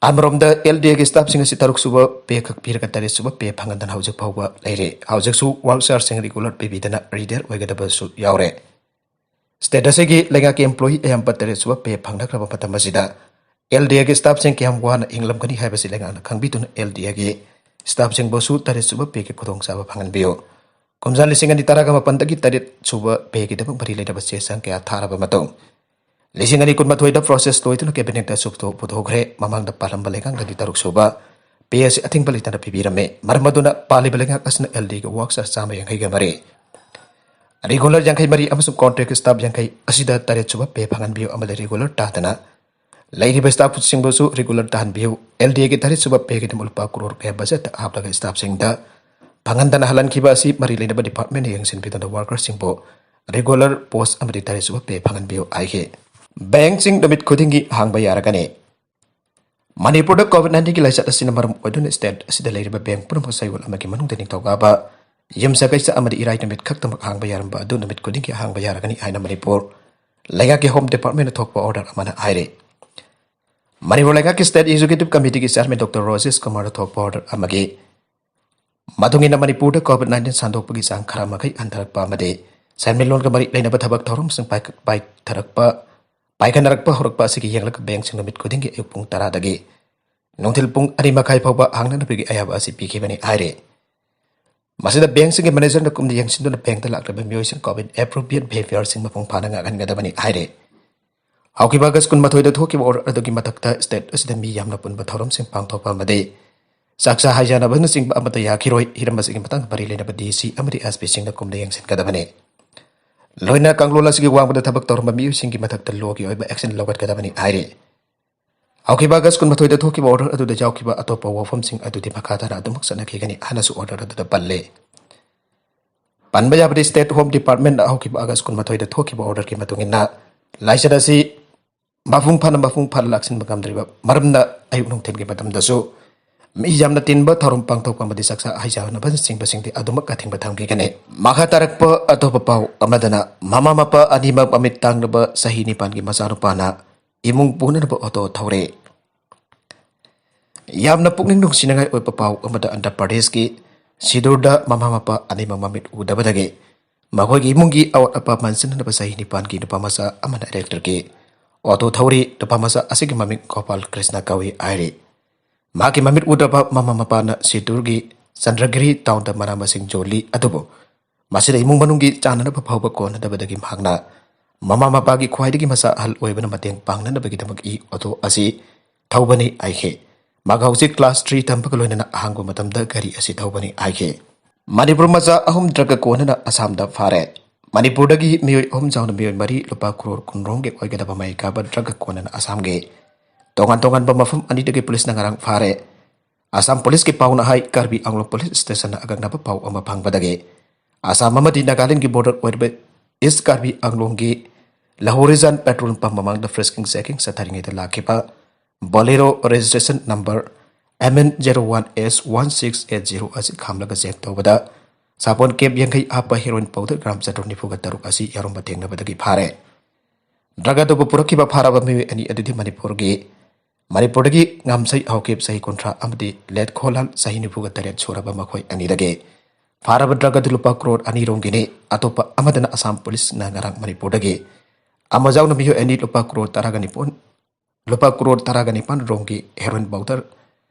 ꯑꯃꯔꯣꯝꯗ ꯑꯦꯜ ꯗꯤ ꯑꯦꯒꯤ ꯁ꯭ꯇꯥꯐꯁꯤꯡ ꯑꯁꯤ ꯇꯔꯨꯛ ꯁꯨꯕ ꯄꯦ ꯈꯛ ꯄꯤꯔꯒ ꯇꯔꯦꯠ ꯁꯨꯕ ꯄꯦ ꯐꯪꯍꯟꯗꯅ ꯍꯧꯖꯤꯛ ꯐꯥꯎꯕ ꯂꯩꯔꯦ꯫ ꯍꯧꯖꯤꯛꯁꯨ ꯋꯥꯔꯛ ꯆꯥꯔꯖꯁꯤꯡ ꯔꯤꯒꯨꯂꯔ ꯄꯤꯕꯤꯗꯅ ꯔꯤꯇꯥꯌꯔ ꯑꯣꯏꯒꯗꯕꯁꯨ ꯌꯥꯎꯔꯦ꯫ ꯁ꯭ꯇꯦꯠ ꯑꯁꯤꯒꯤ ꯂꯩꯉꯥꯛꯀꯤ ꯑꯦꯝꯄ꯭ꯂꯣꯌꯤ ꯑꯌꯥꯝꯕ ꯇꯔꯦꯠ ꯁꯨꯕ ꯄꯦ ꯐꯪꯅꯈ꯭ꯔꯕ ꯃꯇꯝ ꯑꯁꯤꯗ ꯑꯦꯜ ꯗꯤ ꯑꯦꯒꯤ ꯁ꯭ꯇꯥꯐꯁꯤꯡ ꯀꯌꯥꯝ ꯋꯥꯅ ꯍꯤꯡꯂꯝꯒꯅꯤ ꯍꯥꯏꯕꯁꯤ ꯂꯩꯉꯥꯛꯅ ꯈꯪꯕꯤꯗꯨꯅ ꯑꯦꯜ ꯗꯤ ꯑꯦꯒꯤ ꯁ꯭ꯇꯥꯐꯁꯤꯡꯕꯨꯁꯨ ꯇꯔꯦꯠ ꯁꯨꯕ ꯄꯦꯒꯤ ꯈꯨꯗꯣꯡꯆꯥꯕ ꯐꯪꯍꯟꯕꯤꯌꯨ꯫ ꯀꯨꯝꯖꯥ ꯂꯤꯁꯤꯡ ꯑꯅꯤ ꯇꯔꯥꯒ ꯃꯥꯄꯟꯗꯒꯤ ꯇꯔꯦꯠ ꯁꯨꯕ ꯄꯦꯒꯤꯗꯃꯛ ꯃꯔꯤ ꯂꯩꯅꯕ ꯆꯦ ꯆꯥꯡ ꯀꯌꯥ ꯊꯥꯔꯕ ꯃꯇꯨꯡ, ꯂꯤꯁꯤꯡ ꯑꯅꯤ ꯀꯨꯟꯃꯥꯊꯣꯏꯗ ꯄ꯭ꯔꯣꯁꯦꯁ ꯂꯣꯏꯗꯨꯅ ꯀꯦꯕꯤꯅꯦꯠꯇ ꯆꯨꯞꯊꯣꯛ ꯄꯨꯊꯣꯛꯈ꯭ꯔꯦ꯫ ꯃꯃꯥꯡꯗ ꯄꯥꯜꯂꯝꯕ ꯂꯩꯉꯥꯛꯅꯗꯤ ꯇꯔꯨꯛ ꯁꯨꯕ ꯄꯦ ꯑꯁꯤ ꯑꯊꯤꯡꯕ ꯂꯩꯇꯅ ꯄꯤꯕꯤꯔꯝꯃꯤ꯫ ꯃꯔꯝ ꯑꯗꯨꯅ ꯄꯥꯜꯂꯤꯕ ꯂꯩꯉꯥꯛ ꯑꯁꯤꯅ ꯑꯦꯜ ꯗꯤꯒꯤ ꯋꯥꯔꯛ ꯆꯥꯔꯖ ꯆꯥꯝꯃ ꯌꯥꯡꯈꯩꯒ ꯃꯔꯤ, ꯔꯤꯒꯨꯂꯔ ꯌꯥꯡꯈꯩ ꯃꯔꯤ ꯑꯃꯁꯨꯡ ꯀꯣꯟꯇ꯭ꯔꯦꯛ ꯁ꯭ꯇꯥꯐ ꯌꯥꯡꯈꯩ ꯑꯁꯤꯗ ꯇꯔꯦꯠ ꯁꯨꯕ ꯄꯦ ꯐꯪꯍꯟꯕꯤꯌꯨ ꯑꯃꯗꯤ ꯔꯤꯒꯨꯂꯔ ꯇꯥꯗꯅ ꯂꯩꯔꯤꯕ ꯁ꯭ꯇꯥꯐꯁꯤꯡꯕꯨꯁꯨ ꯔꯤꯒꯨꯂꯔ ꯇꯥꯍꯟꯕꯤꯌꯨ꯫ ꯑꯦꯜ ꯗꯤ ꯑꯦꯒꯤ ꯇꯔꯦꯠ ꯁꯨꯕ ꯄꯦꯒꯤꯗꯃꯛ ꯂꯨꯄꯥ ꯀ꯭ꯔꯣꯔ ꯀꯌꯥ ꯕꯖꯦꯠꯇ ꯍꯥꯞꯂꯒ ꯁ꯭ꯇꯥꯐꯁꯤꯡꯗ ꯐꯪꯍꯟꯗꯅ ꯍꯜꯍꯟꯈꯤꯕ ꯑꯁꯤ ꯃꯔꯤ ꯂꯩꯅꯕ ꯗꯤꯄꯥꯔꯠꯃꯦꯟꯅ ꯌꯦꯡꯁꯤꯟꯕꯤꯗꯨꯅ ꯋꯥꯔꯀꯔꯁꯤꯡꯕꯨ ꯔꯤꯒꯨꯂꯔ ꯄꯣꯁ ꯑꯃꯗꯤ ꯇꯔꯦꯠ ꯁꯨꯕ ꯄꯦ ꯐꯪꯍꯟꯕꯤꯌꯨ ꯍꯥꯏꯈꯤ꯫ ꯕꯦꯡꯛꯁꯤꯡ ꯅꯨꯃꯤꯠ ꯈꯨꯗꯤꯡꯒꯤ ꯍꯥꯡꯕ ꯌꯥꯔꯒꯅꯤ꯫ ꯃꯅꯤꯄꯨꯔꯗ ꯀꯣꯚꯤꯗ ꯅꯥꯏꯟꯇꯤꯟꯒꯤ ꯂꯥꯏꯆꯠ ꯑꯁꯤꯅ ꯃꯔꯝ ꯑꯣꯏꯗꯨꯅ ꯁ꯭ꯇꯦꯠ ꯑꯁꯤꯗ ꯂꯩꯔꯤꯕ ꯕꯦꯡꯛ ꯄꯨꯝꯅꯃꯛ ꯆꯌꯣꯜ ꯑꯃꯒꯤ ꯃꯅꯨꯡꯗ ꯅꯤꯡꯊꯧꯀꯥꯕ, ꯌꯨꯝꯁꯀꯩꯆ ꯑꯃꯗꯤ ꯏꯔꯥꯏ ꯅꯨꯃꯤꯠ ꯈꯛꯇꯃꯛ ꯍꯥꯡꯕ ꯌꯥꯔꯝꯕ ꯑꯗꯨ ꯅꯨꯃꯤꯠ ꯈꯨꯗꯤꯡꯒꯤ ꯍꯥꯡꯕ ꯌꯥꯔꯒꯅꯤ ꯍꯥꯏꯅ ꯃꯅꯤꯄꯨꯔ ꯂꯩꯉꯥꯛꯀꯤ ꯍꯣꯝ ꯗꯤꯄꯥꯔꯠꯃꯦꯟꯅ ꯊꯣꯛꯄ ꯑꯣꯔꯗꯔ ꯑꯃꯅ ꯍꯥꯏꯔꯤ꯫ ꯃꯅꯤꯄꯨꯔ ꯂꯩꯉꯥꯛꯀꯤ state executive ꯀꯃꯤꯇꯤꯒꯤ chairman doctor Rojesh ꯀꯨꯃꯥꯔꯗ ꯊꯣꯛꯄ ꯑꯣꯔꯗꯔ ꯑꯃꯒꯤ ꯃꯇꯨꯡ ꯏꯟꯅ ꯃꯅꯤꯄꯨꯔꯗ ꯀꯣꯚꯤꯗ ꯅꯥꯏꯟꯇꯤꯟ ꯁꯟꯗꯣꯛꯄꯒꯤ ꯆꯥꯡ ꯈꯔ ꯃꯈꯩ ꯍꯟꯊꯔꯛꯄ ꯑꯃꯗꯤ ꯁꯦꯟꯃꯤꯠꯂꯣꯟꯒ ꯃꯔꯤ ꯂꯩꯅꯕ ꯊꯕꯛ ꯊꯧꯔꯝꯁꯤꯡ ꯄꯥꯏꯈꯠ-, ꯄꯥꯏꯊꯔꯛꯄ, ꯄꯥꯏꯈꯠꯅꯔꯛꯄ ꯍꯧꯔꯛꯄ ꯑꯁꯤꯒꯤ ꯌꯦꯡꯂꯒ bank ꯁꯤꯡ ꯅꯨꯃꯤꯠ ꯈꯨꯗꯤꯡꯒꯤ ꯑꯌꯨꯛ ꯄꯨꯡ ꯇꯔꯥꯗꯒꯤ ꯅꯨꯡꯊꯤꯜ ꯄꯨꯡ ꯑꯅꯤ ꯃꯈꯥꯏ ꯐꯥꯎꯕ ꯍꯥꯡꯅꯅꯕꯒꯤ ꯑꯌꯥꯕ ꯑꯁꯤ ꯄꯤꯈꯤꯕꯅꯤ ꯍꯥꯏꯔꯤ꯫ ꯃꯁꯤꯗ bank ꯁꯤꯡꯒꯤ manager ꯅ ꯀꯨꯞꯅ ꯌꯦꯡꯁꯤꯟꯗꯨꯅ bank ꯇ ꯂꯥꯛꯂꯤꯕ ꯃꯤꯑꯣꯏꯁꯤꯡ COVID appropriate behaviour ꯁꯤꯡ ꯃꯄꯨꯡ ꯐꯥꯅ ꯉꯥꯛꯍꯟꯒꯗꯕꯅꯤ ꯍꯥꯏꯔꯤ꯫ ꯍꯧꯈꯤꯕ August ꯀꯨꯟꯃꯥꯊꯣꯏꯗ ꯊꯣꯛꯈꯤꯕ order ꯑꯗꯨꯒꯤ ꯃꯊꯛꯇ state ꯑꯁꯤꯗ ꯃꯤ ꯌꯥꯝꯅ ꯄꯨꯟꯕ ꯊꯧꯔꯝꯁꯤꯡ ꯄꯥꯡꯊꯣꯛꯄ ꯑꯃꯗꯤ ꯆꯥꯛꯆꯥ ꯍꯩꯖꯥꯟꯅꯕꯅꯆꯤꯡꯕ ꯑꯃꯠꯇ ꯌꯥꯈꯤꯔꯣꯏ꯫ ꯍꯤꯔꯝ ꯑꯁꯤꯒꯤ ꯃꯇꯥꯡꯗ ꯃꯔꯤ ꯂꯩꯅꯕ D C ꯑꯃꯗꯤ S P ꯁꯤꯡꯅ ꯀꯨꯞꯅ ꯌꯦꯡꯁꯤꯟꯒꯗꯕꯅꯤ꯫ ꯂꯣꯏꯅ ꯀꯥꯡꯂꯣꯟ ꯑꯁꯤꯒꯤ ꯋꯥꯡꯃꯗ ꯊꯕꯛ ꯇꯧꯔꯝꯕ ꯃꯤꯑꯣꯏꯁꯤꯡꯒꯤ ꯃꯊꯛꯇ law ꯒꯤ ꯑꯣꯏꯕ action ꯂꯧꯈꯠꯀꯗꯕꯅꯤ ꯍꯥꯏꯔꯤ꯫ ꯍꯧꯈꯤꯕ August ꯀꯨꯟꯃꯥꯊꯣꯏꯗ ꯊꯣꯛꯈꯤꯕ order ꯑꯗꯨꯗ ꯌꯥꯎꯈꯤꯕ ꯑꯇꯣꯞꯄ ꯋꯥꯐꯝꯁꯤꯡ ꯑꯗꯨꯗꯤ ꯃꯈꯥ ꯇꯥꯅ ꯑꯗꯨꯃꯛ ꯆꯠꯅꯈꯤꯒꯅꯤ ꯍꯥꯏꯅꯁꯨ order ꯑꯗꯨꯗ ꯄꯜꯂꯤ꯫ ꯄꯟꯕ ꯌꯥꯕꯗꯤ, State Home Department ꯅ ꯍꯧꯈꯤꯕ August ꯀꯨꯟꯃꯥꯊꯣꯏꯗ ꯊꯣꯛꯈꯤꯕ order ꯒꯤ ꯃꯇꯨꯡ ꯏꯟꯅ, ꯂꯥꯏꯆꯠ ꯑꯁꯤ ꯃꯄꯨꯡ ꯐꯥꯅ, ꯃꯄꯨꯡ ꯐꯥꯅ ꯂꯥꯛꯁꯤꯟꯕ ꯉꯝꯗ꯭ꯔꯤꯕ ꯃꯔꯝꯅ, ꯑꯌꯨꯛ ꯅꯨꯡꯊꯤꯜꯒꯤ ꯃꯇꯝꯗꯁꯨ ꯃꯤ ꯌꯥꯝꯅ ꯇꯤꯟꯕ ꯊꯧꯔꯝ ꯄꯥꯡꯊꯣꯛꯄ ꯑꯃꯗꯤ ꯆꯥꯛꯆꯥ ꯍꯩꯖꯥꯟꯅꯕꯅꯆꯤꯡꯕꯁꯤꯡꯗꯤ ꯑꯗꯨꯃꯛ ꯑꯊꯤꯡꯕ ꯊꯝꯈꯤꯒꯅꯤ꯫ ꯃꯈꯥ ꯇꯥꯔꯛꯄ ꯑꯇꯣꯞꯄ ꯄꯥꯎ ꯑꯃꯗꯅ, ꯃꯃꯥ ꯃꯄꯥ ꯑꯅꯤꯃꯛ ꯃꯃꯤꯠ ꯇꯥꯡꯂꯕ ꯆꯍꯤ ꯅꯤꯄꯥꯟꯒꯤ ꯃꯆꯥꯅꯨꯄꯥꯅ ꯏꯃꯨꯡ ꯄꯨꯅꯅꯕ auto ꯊꯧꯔꯦ꯫ ꯌꯥꯝꯅ ꯄꯨꯛꯅꯤꯡ ꯅꯨꯡꯁꯤꯅꯤꯡꯉꯥꯏ ꯑꯣꯏꯕ ꯄꯥꯎ ꯑꯃꯗ, ꯑꯟꯙ꯭ꯔ ꯄ꯭ꯔꯗꯦꯁꯀꯤ ꯁꯤꯗꯨꯔꯗ ꯃꯃꯥ ꯃꯄꯥ ꯑꯅꯤꯃꯛ ꯃꯃꯤꯠ ꯎꯗꯕꯗꯒꯤ ꯃꯈꯣꯏꯒꯤ ꯏꯃꯨꯡꯒꯤ ꯑꯋꯥꯠ ꯑꯄꯥ ꯃꯟꯁꯤꯟꯅꯅꯕ ꯆꯍꯤ ꯅꯤꯄꯥꯟꯒꯤ ꯅꯨꯄꯥ ꯃꯆꯥ ꯑꯃꯅ electric ꯀꯤ auto ꯊꯧꯔꯤ꯫ ꯅꯨꯄꯥ ꯃꯆꯥ ꯑꯁꯤꯒꯤ ꯃꯃꯤꯡ ꯒꯣꯄꯥꯜ ꯀ꯭ꯔꯤꯁꯅ ꯀꯧꯏ ꯍꯥꯏꯔꯤ꯫ ꯃꯍꯥꯛꯀꯤ ꯃꯃꯤꯠ ꯎꯗ꯭ꯔꯕ ꯃꯃꯥ ꯃꯄꯥꯅ ꯁꯤꯗꯨꯔꯒꯤ ꯆꯟꯗ꯭ꯔꯒꯤꯔꯤ town ꯗ ꯃꯅꯥ ꯃꯁꯤꯡ ꯌꯣꯜꯂꯤ, ꯑꯗꯨꯕꯨ ꯃꯁꯤꯗ ꯏꯃꯨꯡ ꯃꯅꯨꯡꯒꯤ ꯆꯥꯅꯅꯕ ꯐꯥꯎꯕ ꯀꯣꯟꯅꯗꯕꯗꯒꯤ ꯃꯍꯥꯛꯅ ꯃꯃꯥ ꯃꯄꯥꯒꯤ ꯈ꯭ꯋꯥꯏꯗꯒꯤ ꯃꯆꯥ ꯑꯍꯜ ꯑꯣꯏꯕꯅ ꯃꯇꯦꯡ ꯄꯥꯡꯅꯅꯕꯒꯤꯗꯃꯛ e auto ꯑꯁꯤ ꯊꯧꯕꯅꯤ ꯍꯥꯏꯈꯤ꯫ ꯃꯍꯥꯛ ꯍꯧꯖꯤꯛ class three ꯇꯝꯕꯒ ꯂꯣꯏꯅꯅ ꯑꯍꯥꯡꯕ ꯃꯇꯝꯗ ꯒꯥꯔꯤ ꯑꯁꯤ ꯊꯧꯕꯅꯤ ꯍꯥꯏꯈꯤ꯫ ꯃꯅꯤꯄꯨꯔ ꯃꯆꯥ ꯑꯍꯨꯝ drug ꯀꯣꯟꯅꯅ ꯑꯁꯥꯝꯗ ꯐꯥꯔꯦ꯫ ꯃꯅꯤꯄꯨꯔꯗꯒꯤ ꯃꯤꯑꯣꯏ ꯑꯍꯨꯝ ꯌꯥꯎꯅ ꯃꯤꯑꯣꯏ ꯃꯔꯤ ꯂꯨꯄꯥ ꯀ꯭ꯔꯣꯔ ꯀꯨꯟ ꯔꯣꯝꯒꯤ ꯑꯣꯏꯒꯗꯕ ꯃꯩ ꯀꯥꯕ drug ꯀꯣꯟꯅꯅ ꯑꯁꯥꯝꯒꯤ ꯇꯣꯉꯥꯟ ꯇꯣꯉꯥꯟꯕ ꯃꯐꯝ ꯑꯅꯤꯗꯒꯤ ꯄꯨꯂꯤꯁꯅ ꯉꯔꯥꯡ ꯐꯥꯔꯦ꯫ ꯑꯁꯥꯝ ꯄꯨꯂꯤꯁꯀꯤ ꯄꯥꯎꯅ ꯍꯥꯏ, ꯀꯥꯔꯕꯤ ꯑꯪꯂꯣꯡ ꯄꯨꯂꯤꯁ ꯁ꯭ꯇꯦꯁꯟꯅ ꯑꯀꯛꯅꯕ ꯄꯥꯎ ꯑꯃ ꯐꯪꯕꯗꯒꯤ ꯑꯁꯥꯝ ꯑꯃꯗꯤ ꯅꯥꯒꯥꯂꯦꯟꯒꯤ border ꯑꯣꯏꯔꯤꯕ ꯏꯁ ꯀꯥꯔꯕꯤ ꯑꯪꯂꯣꯡꯒꯤ ꯂꯍꯣꯔꯤꯖꯥꯟ petrol pump ꯃꯃꯥꯡꯗ frisking checking ꯆꯠꯊꯔꯤꯉꯩꯗ ꯂꯥꯛꯈꯤꯕ Bolero registration number M N zero one S one six eight zero ꯑꯁꯤ ꯈꯥꯝꯂꯒ check ꯇꯧꯕꯗ ꯁꯥꯄꯣꯟ case ꯌꯥꯡꯈꯩ ꯍꯥꯞꯄ heroin powder gram ꯆꯥꯇ꯭ꯔꯨꯛ ꯅꯤꯐꯨꯒ ꯇꯔꯨꯛ ꯑꯁꯤ ꯌꯥꯎꯔꯝꯕ ꯊꯦꯡꯅꯕꯗꯒꯤ ꯐꯥꯔꯦ꯫ Drug ꯑꯗꯨꯕꯨ ꯄꯨꯔꯛꯈꯤꯕ ꯐꯥꯔꯕ ꯃꯤꯑꯣꯏ ꯑꯅꯤ ꯑꯗꯨꯗꯤ ꯃꯅꯤꯄꯨꯔꯒꯤ, ꯃꯅꯤꯄꯨꯔꯗꯒꯤ ꯉꯥꯝꯁꯩ ꯍꯥꯎꯀꯤꯞ ꯆꯍꯤ ꯀꯨꯟꯊ꯭ꯔꯥ ꯑꯃꯗꯤ ꯂꯦꯠꯈꯣꯂꯥꯜ ꯆꯍꯤ ꯅꯤꯐꯨꯒ ꯇꯔꯦꯠ ꯁꯨꯔꯕ ꯃꯈꯣꯏ ꯑꯅꯤꯗꯒꯤ ꯐꯥꯔꯕ ꯗ꯭ꯔꯒ ꯑꯗꯨ ꯂꯨꯄꯥ ꯀ꯭ꯔꯣꯔ ꯑꯅꯤ ꯔꯣꯝꯒꯤꯅꯤ꯫ ꯑꯇꯣꯞꯄ ꯑꯃꯗꯅ ꯑꯁꯥꯝ ꯄꯨꯂꯤꯁꯅ ꯉꯔꯥꯡ ꯃꯅꯤꯄꯨꯔꯗꯒꯤ ꯑꯃꯖꯥꯎꯅ ꯃꯤꯑꯣꯏ ꯑꯅꯤ ꯂꯨꯄꯥ ꯀ꯭ꯔꯣꯔ ꯇꯔꯥꯒ ꯅꯤꯄꯥꯟ, ꯂꯨꯄꯥ ꯀ꯭ꯔꯣꯔ ꯇꯔꯥꯒ ꯅꯤꯄꯥꯟ ꯔꯣꯝꯒꯤ heroin powder